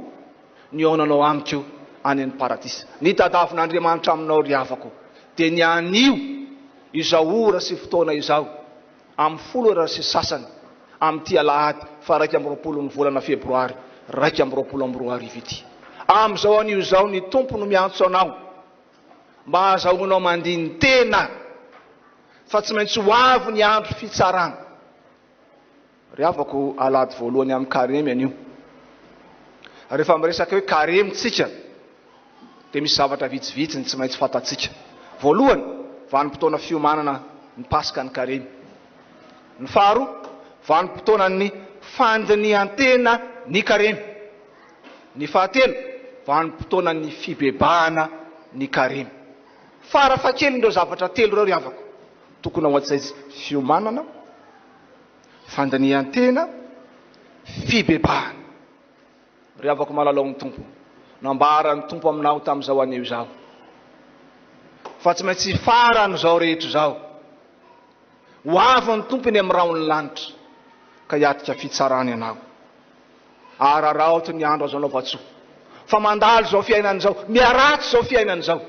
ny hihaonanao amiko any amin'ny paradisa. Ny tadavin'Andriamanitra aminao ry havako, dia ny anio, izao ora sy fotoana izao. amin'ny folo ora sy sasany amin'ity alahady faha 21 ny volana febroary 2021 ity. Amin'izao anio izao ny Tompo no miantso anao mba hahazahoanao mandini-tena fa tsy maintsy ho avy ny andro fitsarana. Ry havako, alahady voalohany amin'ny karemy anio. Rehefa miresaka hoe karemy tsika dia misy zavatra vitsivitsy ny tsy maintsy fantatsika. Voalohany, vanim-potoana fiomanana ny Paska ny karemy. Ny faharoa, vanim-potoanan'ny fandinihan-tena ny karemy. Ny fahatelo, vanim-potoanan'ny fibebahana ny karemy. Farafahakeliny ireo zavatra telo ireo ry havako, tokony ao an-tsaintsika, fiomanana, Fandinihan-tena, fibebahana. Ry havako malala ao amin'ny Tompo, nambaran'ny Tompo aminao tamin'izao anio izao fa tsy maintsy hifarana izao rehetra izao. Ho avy ny Tompo eny amin'ny rahon'ny lanitra ka hiatrika fitsarana ianao. Araraoty ny andro azo anaovan-tsoa fa mandalo izao fiainana izao, miharatsy izao fiainana izao.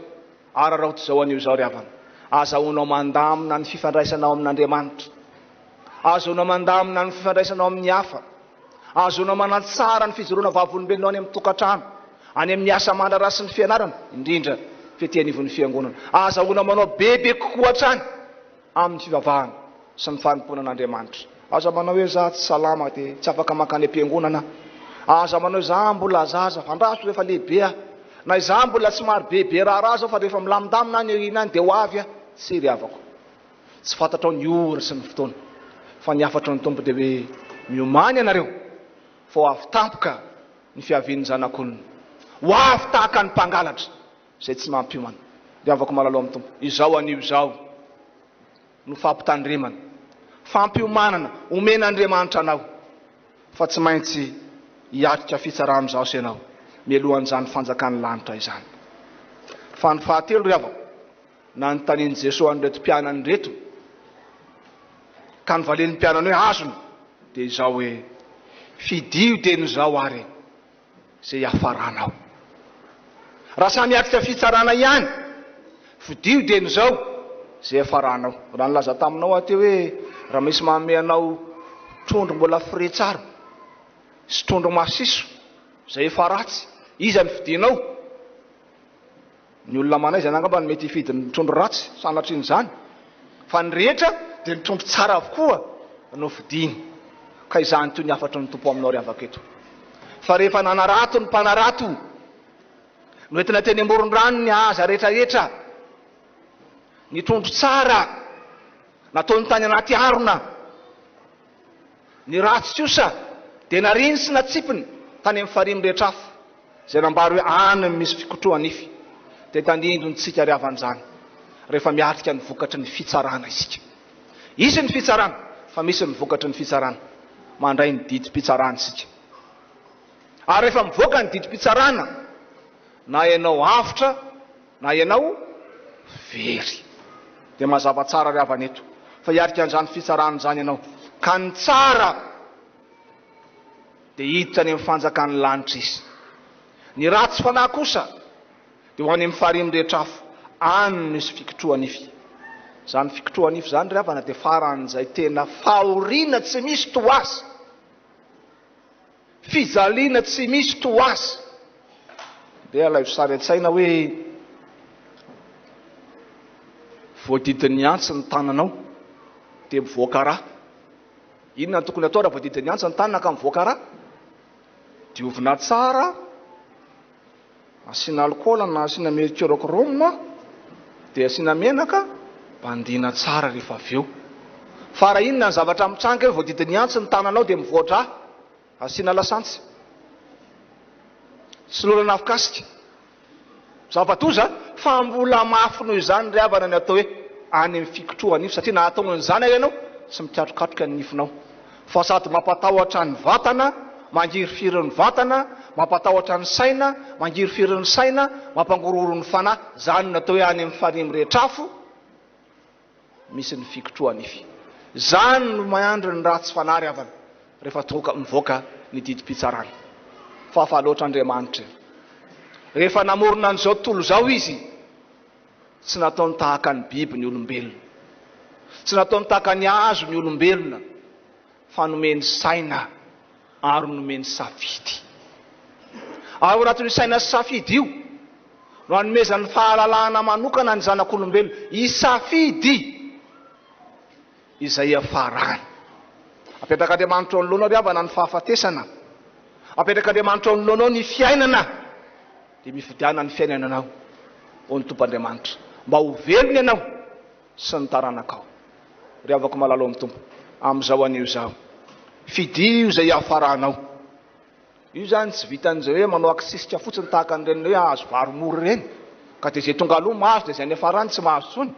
Araraoty izao anio izao ry havana. Azahoanao mandamina ny fifandraisanao amin'Andriamanitra. Ahazoanao mandamina ny fifandraisanao amin'ny hafa. Ahazoanao manatsara ny fijoroana vavolombelonao any amin'ny tokantrano, any amin'ny asa aman-draharaha sy ny fianarana, indrindra fa ety anivon'ny fiangonana. Ahazahoanao manao bebe kokoa hatrany amin'ny fivavahana sy ny fanompoana an'Andriamanitra. Aza manao hoe za tsy salama dia tsy afaka mankany am-piangonana aho. Aza manao hoe za mbola zaza fa andraso rehefa lehibe aho. Na izaho mbola somary bebe raharaha zao fa rehefa milamindamina any aoriana any dia ho avy aho. Tsia ry havako. Tsy fantatrao ny ora sy ny fotoana. Fa ny hafatry ny Tompo dia hoe miomàna ianareo fa ho avy tampoka ny fiavian'ny Zanak'olona. Ho avy tahaka ny mpangalatra izay tsy mampiomana. Ry havako malala ao amin'ny Tompo, izao anio izao no fampitandremana, fampiomanana omen'Andriamanitra anao fa tsy maintsy hiatrika fitsarana izao sy ianao mialohan'izany fanjakan'ny lanitra izany. Fa ny fahatelo ry havako, Nanontanian'i Jesoa an'ireto mpianany ireto. Ka novalian'ny mpianany hoe, Azony. Dia izao hoe, Fidio dieny izao ary e, izay hiafaranao. Raha samy hiatrika fitsarana ihany, fidio dieny izao izay hiafaranao. Raha nilaza taminao aho teo hoe, raha misy manome anao trondro mbola frais tsara sy trondro masiso izay efa ratsy, iza no fidinao? Ny olona manaizana angamba no mety hifidy ny trondro ratsy, sanatrian'izany, fa ny rehetra dia ny trondro tsara avokoa no fidiny. Ka izany toy ny hafatry ny Tompo aminao ry havako eto. Fa rehefa nanarato ny mpanarato, noentina teny amoron-drano ny haza rehetrarehetra, ny trondro tsara nataony tany anaty harona, Ny ratsy kosa dia nariany sy natsipiny tany amin'ny farihy mirehitra afo, izay nambary hoe any no misy fikotroha-nify. Dia tandindontsika ry havana izany rehefa miatrika ny vokatry ny fitsarana isika. Hisy ny fitsarana, fa misy ny vokatry ny fitsarana. Mandray ny didim-pitsarana isika. Ary rehefa mivoaka ny didim-pitsarana, na ianao avotra na ianao very. Dia mazava tsara ry havana eto fa hiarika an'izany fitsarana izany ianao ka ny tsara dia hiditra any amin'ny fanjakan'ny lanitra izy. Ny ratsy fanahy kosa dia ho any amin'ny farihy mirehitra afo, any no misy fikitroha-nify. Izany fikitroha-nify izany ry havana dia faran'izay tena fahoriana tsy misy toa azy. Fijaliana tsy misy toa azy. Ndeha alaivo sary an-tsaina hoe voadidin'ny antsy ny tananao dia mivoaka ra. Inona no tokony atao raha voadidin'ny antsy ny tanana ka mivoaka ra? Diovina tsara. Asiana alikaola na asiana mercurochrome dia asiana menaka, bandiana tsara rehefa avy eo. Fa raha inona ny zavatra mitranga eo, voadidin'ny antsy ny tananao dia mivoa-drà, asiana lasantsy. Sololana afokasika. Zava-doza fa mbola mafy noho izany ry havana ny atao hoe any amin'ny fikotroha-nify satria na atao an'izany ary ianao tsy mikatrokatroka ny nifinao. Fa sady mampatahotra ny vatana, mangirifiry ny vatana, mampatahotra ny saina, mangirifiry ny saina, mampangorohoro ny fanahy, izany no atao hoe any amin'ny farihy mirehitra afo, misy ny fikotroha-nify. Izany no miandry ny ratsy fanahy ry havana, rehefa tonga mivoaka ny didim-pitsarana. Fa hafa loatra Andriamanitra e! Rehefa namorona an'izao tontolo izao Izy, Tsy nataony tahaka ny biby ny olombelona. Tsy nataony tahaka ny hazo ny olombelona, fa nomeny saina ary nomeny safidy. Ary ao anatin'io saina sy safidy io no anomezany fahalalahana manokana ny zanak'olombelona hisafidy izay hiafarany. Apetrak'Andriamanitra eo anoloanao ry havana ny fahafatesana. Apetrak'Andriamanitra eo anoloanao ny fiainana. Dia mifidiana ny fiainananao, ô ny Tompo Andriamanitra, mba ho velona ianao sy ny taranakao. Ry havako malala ao amin'ny Tompo, amin'izao anio izao, fidio izay hiafaranao. Io izany tsy vitan'izay hoe manao akisisika fotsiny tahaka an'ireny hoe hahazo vary mora ireny, ka dia izay tonga aloha mahazo dia izay niafarany tsy mahazo intsony.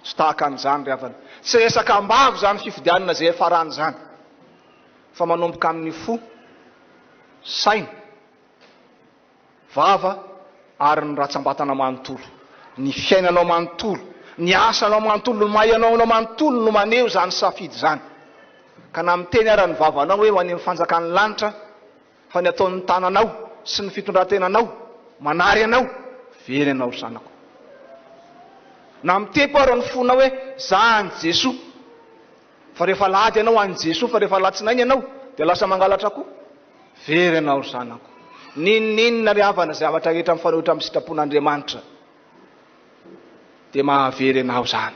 Tsy tahaka an'izany ry havana. Tsy resaka am-bava izany fifidianana izay hiafarana izany, fa manomboka amin'ny fo, saina, vava ary ny ratsambatana manontolo. Ny fiainanao manontolo, ny asanao manontolo, ny maha ianao anao manontolo no maneho izany safidy izany. Ka na miteny ara ny vavanao hoe ho any amin'ny fanjakan'ny lanitra fa ny ataon'ny tananao sy ny fitondrantenanao manary anao, very ianao ry zanako. Na mitepo ara ny fonao hoe za an'i Jesoa fa rehefa alahady ianao an'i Jesoa fa rehefa alatsinainy ianao dia lasa mangalatra koa. Very ianao ry zanako. N'inon'inona ry havana zavatra rehetra mifanohitra amin'ny sitrapon'Andriamanitra dia mahavery anao izany.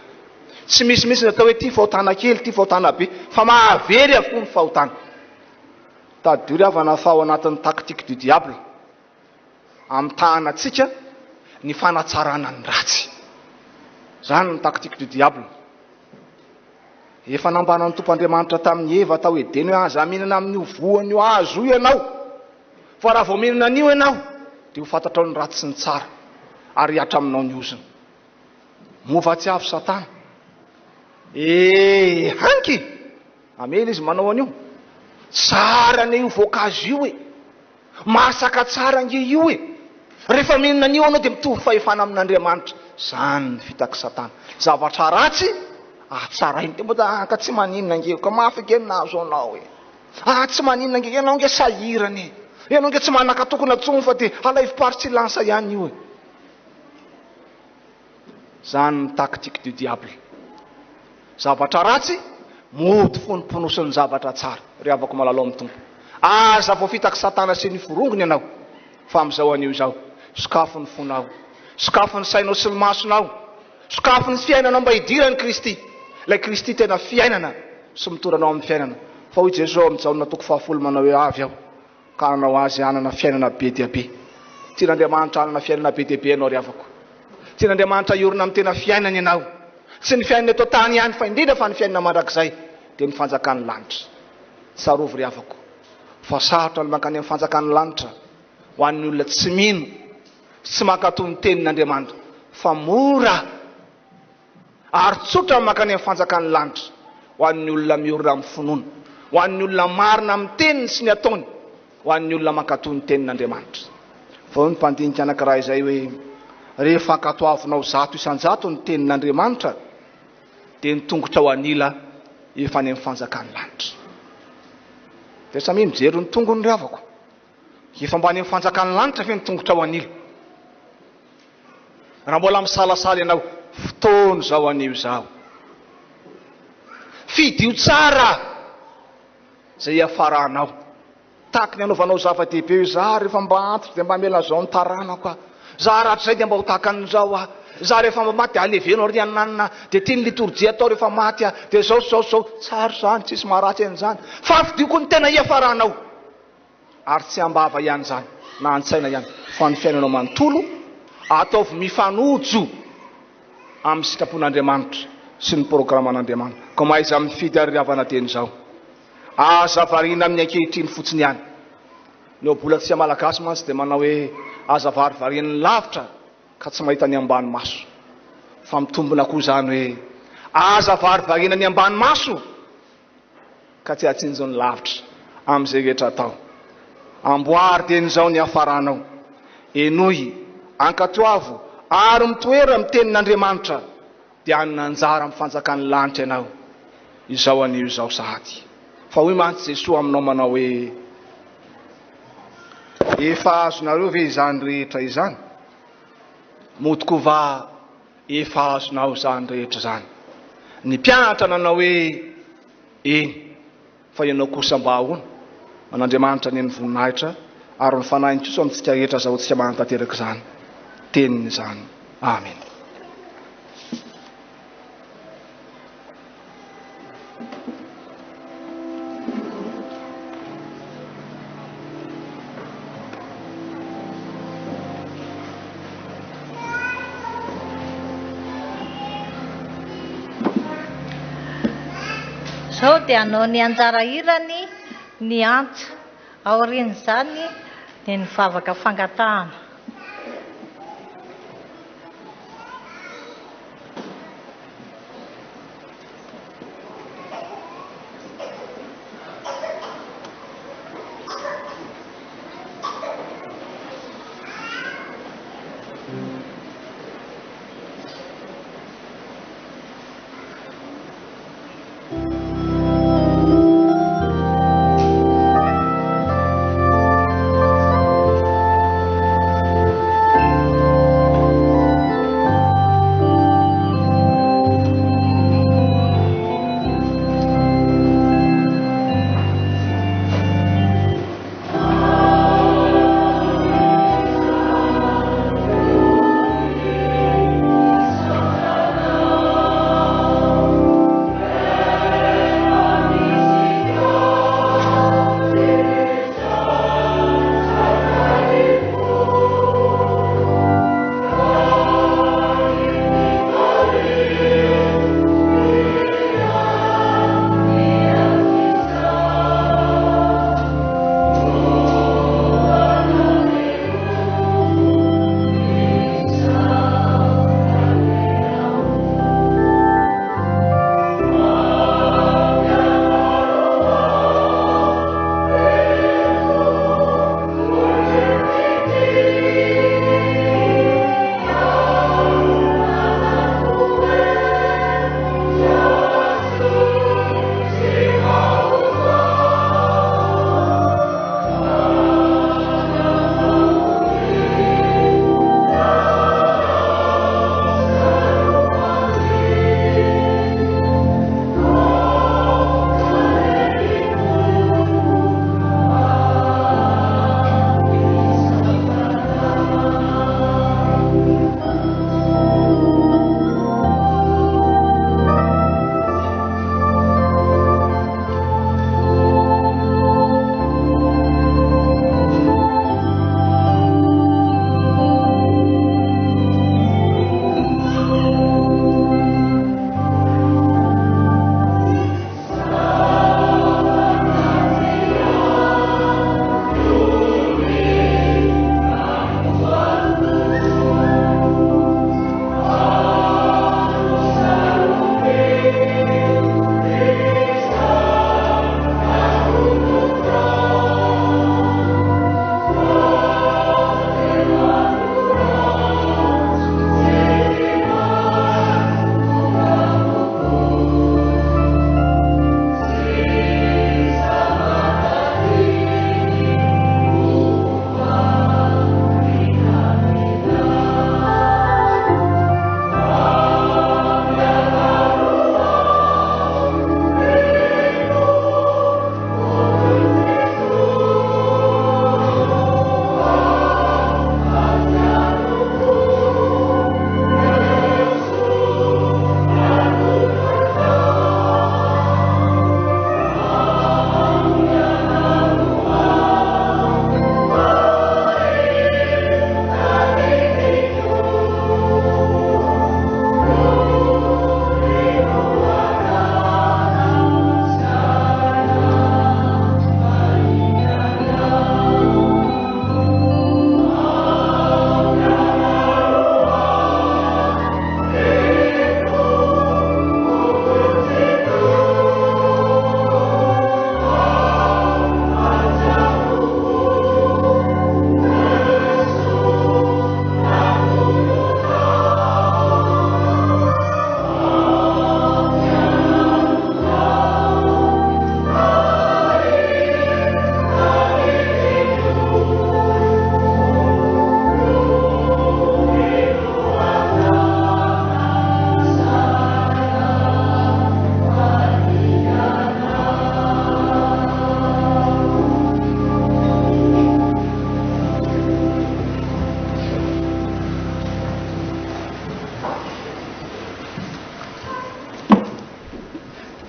Tsy misy mihitsy ny atao hoe ity fahotana kely, ity fahotana be, fa mahavery avokoa ny fahotana. Tadidio ry havana fa ao anatin'ny tactique du diable amitahana antsika ny fanatsarana ny ratsy. Izany ny tactique du diable. Efa nambaran'ny Tompo Andriamanitra tamin'i Eva tao Edena hoe aza mihinana amin'io voan'io hazo io ianao, fa raha vao mihinana an'io ianao, dia ho fantatrao ny ratsy sy ny tsara, ary hihatra aminao ny ozona. Moa va tsy avy Satana? Eh, hanky! Hamela izy manao an'io. Tsara anie io voankazo io e! Masaka tsara ange io e! Rehefa mihinana an'io ianao dia mitovy fahefana amin'Andriamanitra. Izany ny fitak'i Satana. Zavatra ratsy. Hatsarainy dia mbola ah ka tsy maninona ange ka mafy ange ny nahazo anao e. Ah tsy maninona ange, ianao ange sahirana e. Ianao ange tsy manan-katokona intsony fa dia alaivo par silence ihany io e. Zany ny tactique du diable. Zavatra ratsy, mody fonomponosin'ny zavatra tsara. Ry havako malala ao amin'ny Tompo. Aza voafitak'i Satana sy ny forongony ianao, fa amin'izao anio izao, sokafo ny fonao, sokafo ny sainao sy ny masonao, sokafo ny fiainanao mba hidiran'i Kristy, ilay Kristy tena fiainana sy mitondra anao amin'ny fiainana. Fa hoy Jesoa ao amin'ny Jaona toko fahafolo manao hoe, Avy Aho ka hanao azy hanana fiainana be dia be. Tian'Andriamanitra hanana fiainana be dia be ianao ry havako. Tian'Andriamanitra hiorina amin'ny tena fiainana ianao. Tsy ny fiainana eto an-tany ihany fa indrindra fa ny fiainana mandrakizay dia ny fanjakan'ny lanitra. Tsarovy ry havako fa sarotra ny mankany amin'ny fanjakan'ny lanitra ho an'ny olona tsy mino sy tsy mankatò ny tenin'Andriamanitra fa mora Ary tsotra ny mankany amin'ny fanjakan'ny lanitra ho an'ny olona miorina amin'ny finoana, ho an'ny olona marina amin'ny teniny sy ny ataony, ho an'ny olona mankatò ny tenin'Andriamanitra. Fa hoy ny mpandinika anankiray izay hoe, Rehefa ankatoavinao 100% ny tenin'Andriamanitra, dia ny tongotrao an'ila efa any amin'ny fanjakan'ny lanitra. Dia samia mijery ny tongony ry havako. Efa mba any amin'ny fanjakan'ny lanitra ve ny tongotrao an'ila? Raha mbola misalasala ianao, fotoana izao anio izao. Fidio tsara izay hiafaranao. Tahaka ny anaovanao zava-dehibe io, izaho rehefa mba antitra dia mba hamela an'izao ny taranako aho. Izaho rahatrizay dia mba ho tahaka an'izao aho. Izaho rehefa mba maty dia aleveno ary ananina, dia ity ny litorjia atao rehefa maty aho, dia izao sy izao sy izao. Tsara izany, tsisy maharatsy an'izany. Fa fidio koa ny tena hiafaranao. Ary tsy am-bava ihany izany, na an-tsaina ihany, fa ny fiainanao manontolo, ataovy mifanojo amin'ny sitrapon'Andriamanitra sy ny programan'Andriamanitra. Koa mahaiza mifidy ary ry havana dieny izao. Aza variana amin'ny ankehitriny fotsiny ihany. Ny ohabolantsika Malagasy mantsy dia manao hoe aza varivarian'ny lavitra ka tsy mahita ny ambany maso. Fa mitombina koa izany hoe aza varivariana ny ambany maso ka tsy hahatsinjo ny lavitra amin'izay rehetra atao. Amboary dieny izao ny hiafaranao. Henoy, ankatoavo, ary mitoera amin'ny Tenin'Andriamanitra, dia hanana anjara amin'ny fanjakan'ny lanitra ianao, izao anio izao sahady. Fa hoy mantsy Jesoa aminao manao hoe, Efa azonareo ve izany rehetra izany? Moa tokoa va Efa azonao izany rehetra izany. Ny mpianatra nanao hoe, Eny, fa ianao kosa mba ahoana? An'Andriamanitra anie ny voninahitra, ary ny Fanahiny kosa amintsika rehetra azahoantsika manatanteraka izany Teniny izany. Amena. Izao dia hanao ny anjara hirany ny antsa. Aorian'izany dia ny vavaka fangatahana.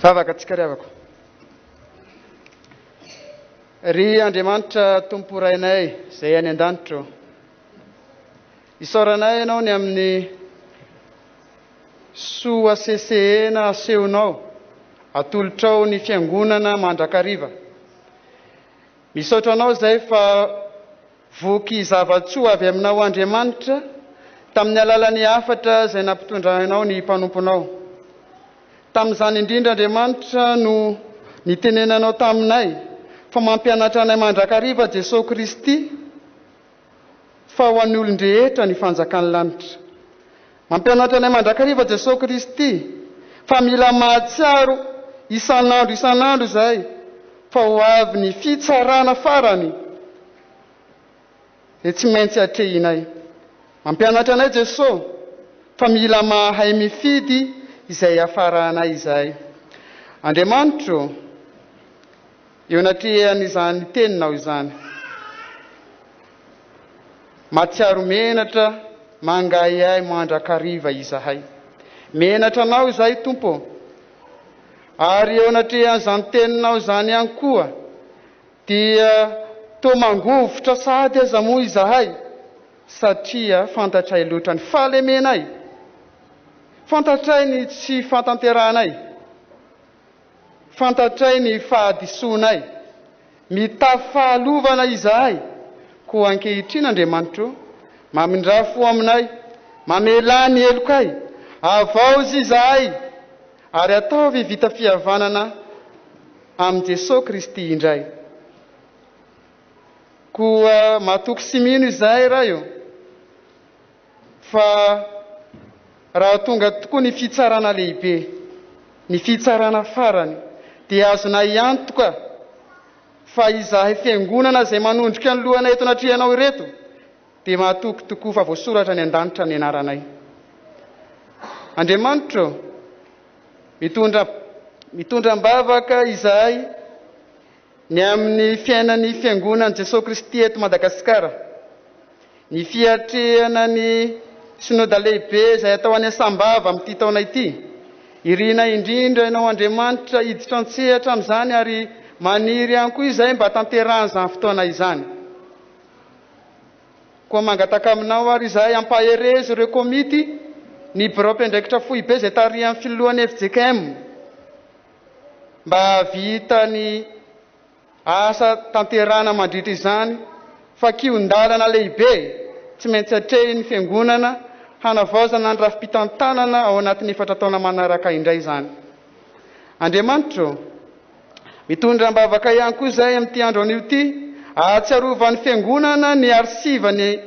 Vavaka antsika ry havako. Ry Andriamanitra Tompo Rainay izay any an-danitra ô, isaoranay Ianao ny amin'ny soa sesehena asehonao atolotrao ny Fiangonana mandrakariva. Misaotra Anao izay fa voky zava-tsoa avy Aminao Andriamanitra tamin'ny alalan'ny hafatra izay nampitondrainao ny mpanomponao. Tamin'izany indrindra Andriamanitra no nitenenanao taminay fa mampianatra anay mandrakariva Jesoa Kristy fa ho an'ny olon-drehetra ny fanjakan'ny lanitra. Mampianatra anay mandrakariva Jesoa Kristy fa mila mahatsiaro isan'andro isan'andro izahay fa ho avy ny fitsarana farany izay tsy maintsy atrehinay. Mampianatra anay Jesoa fa mila mahay mifidy izay hiafaranay izahay. Andriamanitro ô, eo anatrehan'izany teninao izany, mahatsiaro menatra mangahiahy mandrakariva izahay. Menatra Anao izahay Tompo ô, ary eo anatrehan'izany teninao izany ihany koa dia toa mangovitra sahady aza moa izahay satria fantatray loatra ny fahalemenay, fantatray ny tsy fahatanterahanay, fantatray ny fahadisoanay, mitafy fahalovana izahay, koa ankehitriny Andriamanitro, mamindrà fo aminay, mamelà ny helokay, havaozy izahay, ary ataovy vita fihavanana amin'i Jesoa Kristy indray. Koa matoky sy mino izahay, Ray ô, fa raha tonga tokoa ny fitsarana lehibe, ny fitsarana farany, dia azonay antoka fa izahay Fiangonana izay manondrika ny lohanay eto anatrehanao ireto dia matoky tokoa fa voasoratra any an-danitra ny anaranay. Andriamanitra ô, mitondra mitondra am-bavaka izahay Ny amin'ny fiainan'ny Fiangonan'i Jesoa Kristy eto Madagasikara, ny fiatrehana ny Synoda lehibe izay hatao any Sambava amin'ity taona ity. Irina indrindra Ianao Andriamanitra hiditra an-tsehatra amin'izany ary maniry ihany koa izahay mba hatanterahan'izany fotoana izany. Koa mangataka aminao ary izahay hampaherezo ireo komity, ny birao mpiandraikitra foibe izay tarihan'ny filohan'ny fjkm, Mba hahavita ny asa tanterahana mandritra izany fa kihon-dalana lehibe tsy maintsy atrehin'ny Fiangonana hanavaozana ny rafi-pitantanana ao anatin'ny efatra taona manaraka indray izany. Andriamanitra ô, mitondra am-bavaka ihany koa izahay amin'ity andro anio ity ahatsiarovan'ny Fiangonana ny arisivan'ny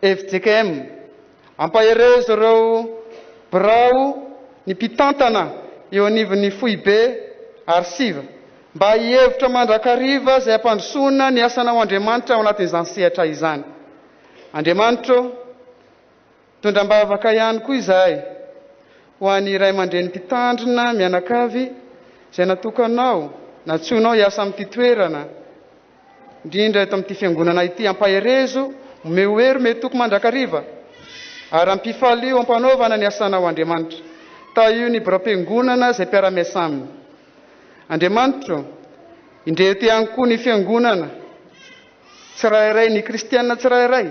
Fjkm, Ampaherezo ireo birao ny mpitantana eo anivon'ny foibe Arsiva mba hihevitra mandrakariva izay hampandrosoana ny asanao Andriamanitra ao anatin'izany sehatra izany. Andriamanitra ô, mitondra am-bavaka ihany koa izahay ho an'ny ray aman-dreny mpitandrina mianakavy izay natokanao, nantsoinao hiasa amin'ity toerana, indrindra eto amin'ity fiangonana ity, ampaherezo, omeo hery, omeo toky mandrakariva, ary ampifalio ampanaovana ny asanao Andriamanitra. Tahio ny biraom-piangonana izay mpiara-miasa aminy. Andriamanitra ô, indreto ihany koa ny fiangonana tsirairay, ny kristiana tsirairay,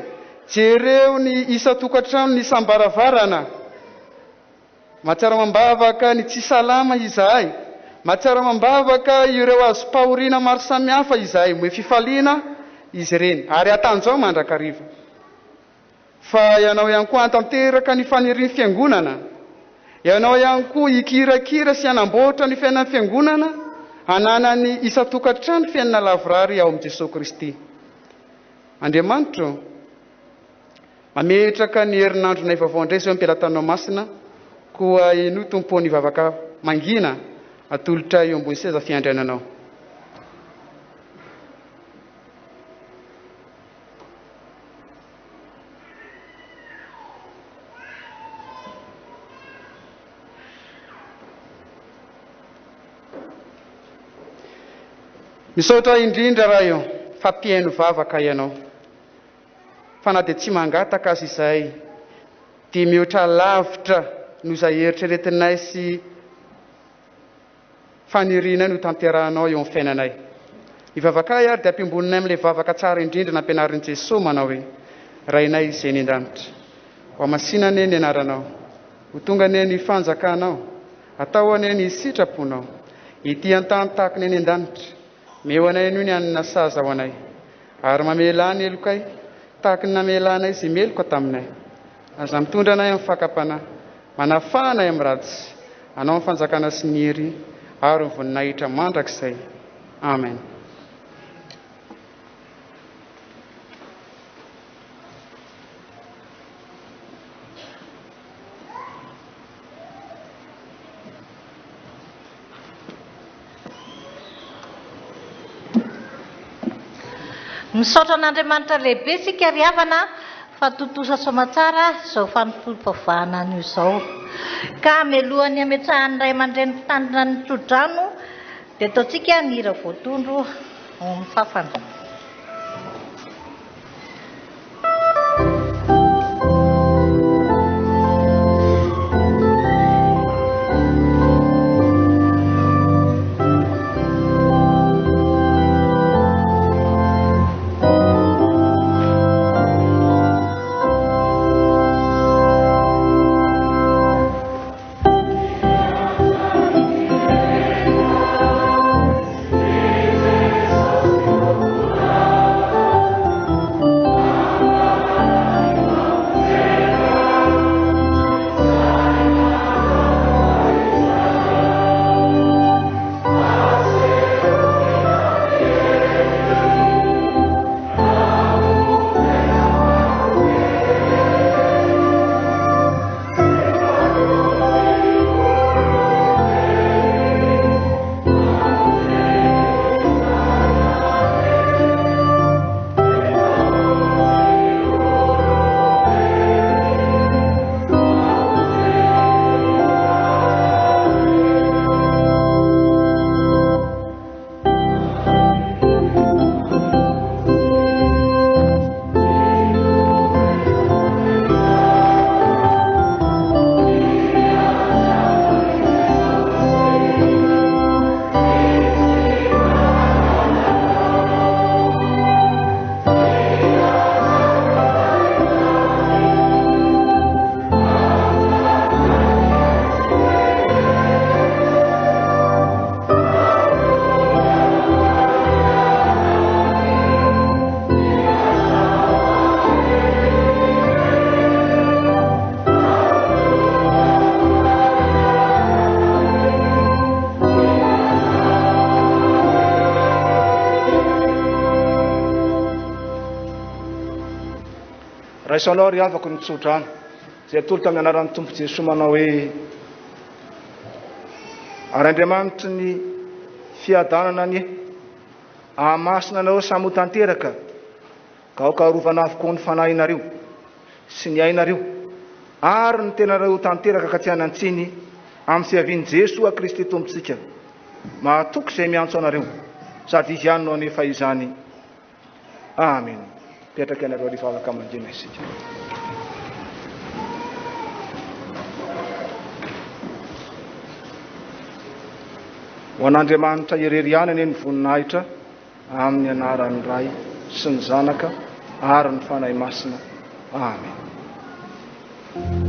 jereo ny isan-tokantrano, ny isam-baravarana, Mahatsiaro amam-bavaka ny tsy salama izahay. Mahatsiaro amam-bavaka ireo azom-pahoriana maro samihafa izahay. Omeo fifaliana izy ireny, ary hatanjao mandrakariva. Fa Ianao ihany koa hahatanteraka ny fanirian'ny Fiangonana. Ianao ihany koa hikirakira sy hanamboatra ny fiainan'ny Fiangonana hananany isan-tokantrano fiainana lavorary ao amin'i Jesoa Kristy. Andriamanitra ô! Mametraka ny herinandronay vaovao indray izao am-pelatanao masina, koa henoy Tompo ô ny vavaka mangina atolotray eo ambony seza fiandriananao. Misaotra indrindra Ray ô fa mpihaino vavaka Ianao. Fa na dia tsy mangataka aza izahay, dia mihoatra lavitra noho izay eritreretinay sy Fanirianay no tanterahanao eo amin'ny fiainanay. Ny vavakay ary dia ampiombononay amin'ilay vavaka tsara indrindra nampianarin'i Jesoa manao hoe, Rainay izay any an-danitra, ho hamasina anie ny anaranao, ho tonga anie ny fanjakanao, atao anie ny sitraponao, ety an-tany tahaka ny any an-danitra. Meo anay anio ny hanina sahaza ho anay, ary mamelà ny helokay tahaka ny namelanay izay meloka taminay. Aza mitondra anay amin'ny fakam-panahy, manafaha anay amin'ny ratsy. Anao ny fanjakana sy ny hery ary ny voninahitra mandrakizay. Amen. Misaotra an'Andriamanitra lehibe isika ry havana fa tontosa soamatsara izao fanompoam-pivavahana anio izao. Ka mialohan'ny hametrahan'ny ray aman-dreny mpitandrina ny tsodrano dia ataontsika ny hira voatondro ao amin'ny fafana. Raiso anao ry havako ny tsodrano izay atolotra amin'ny anaran'ny Tompo Jesoa manao hoe, Ary Andriamanitry ny fiadanana anie hahamasina anareo samy ho tanteraka, ka aoka harovana avokoa ny fanahinareo sy ny ainareo ary ny tenanareo ho tanteraka ka tsy hanan-tsiny amin'ny fiavian'i Jesoa Kristy Tompontsika. Mahatoky izay miantso anareo, sady Izy ihany no hanefa izany. Amen. Mipetraka ianareo ary hivavaka mangina isika. Ho an'Andriamanitra irery ihany anie ny voninahitra amin'ny anaran'ny Ray sy ny Zanaka ary ny Fanahy Masina. Amen.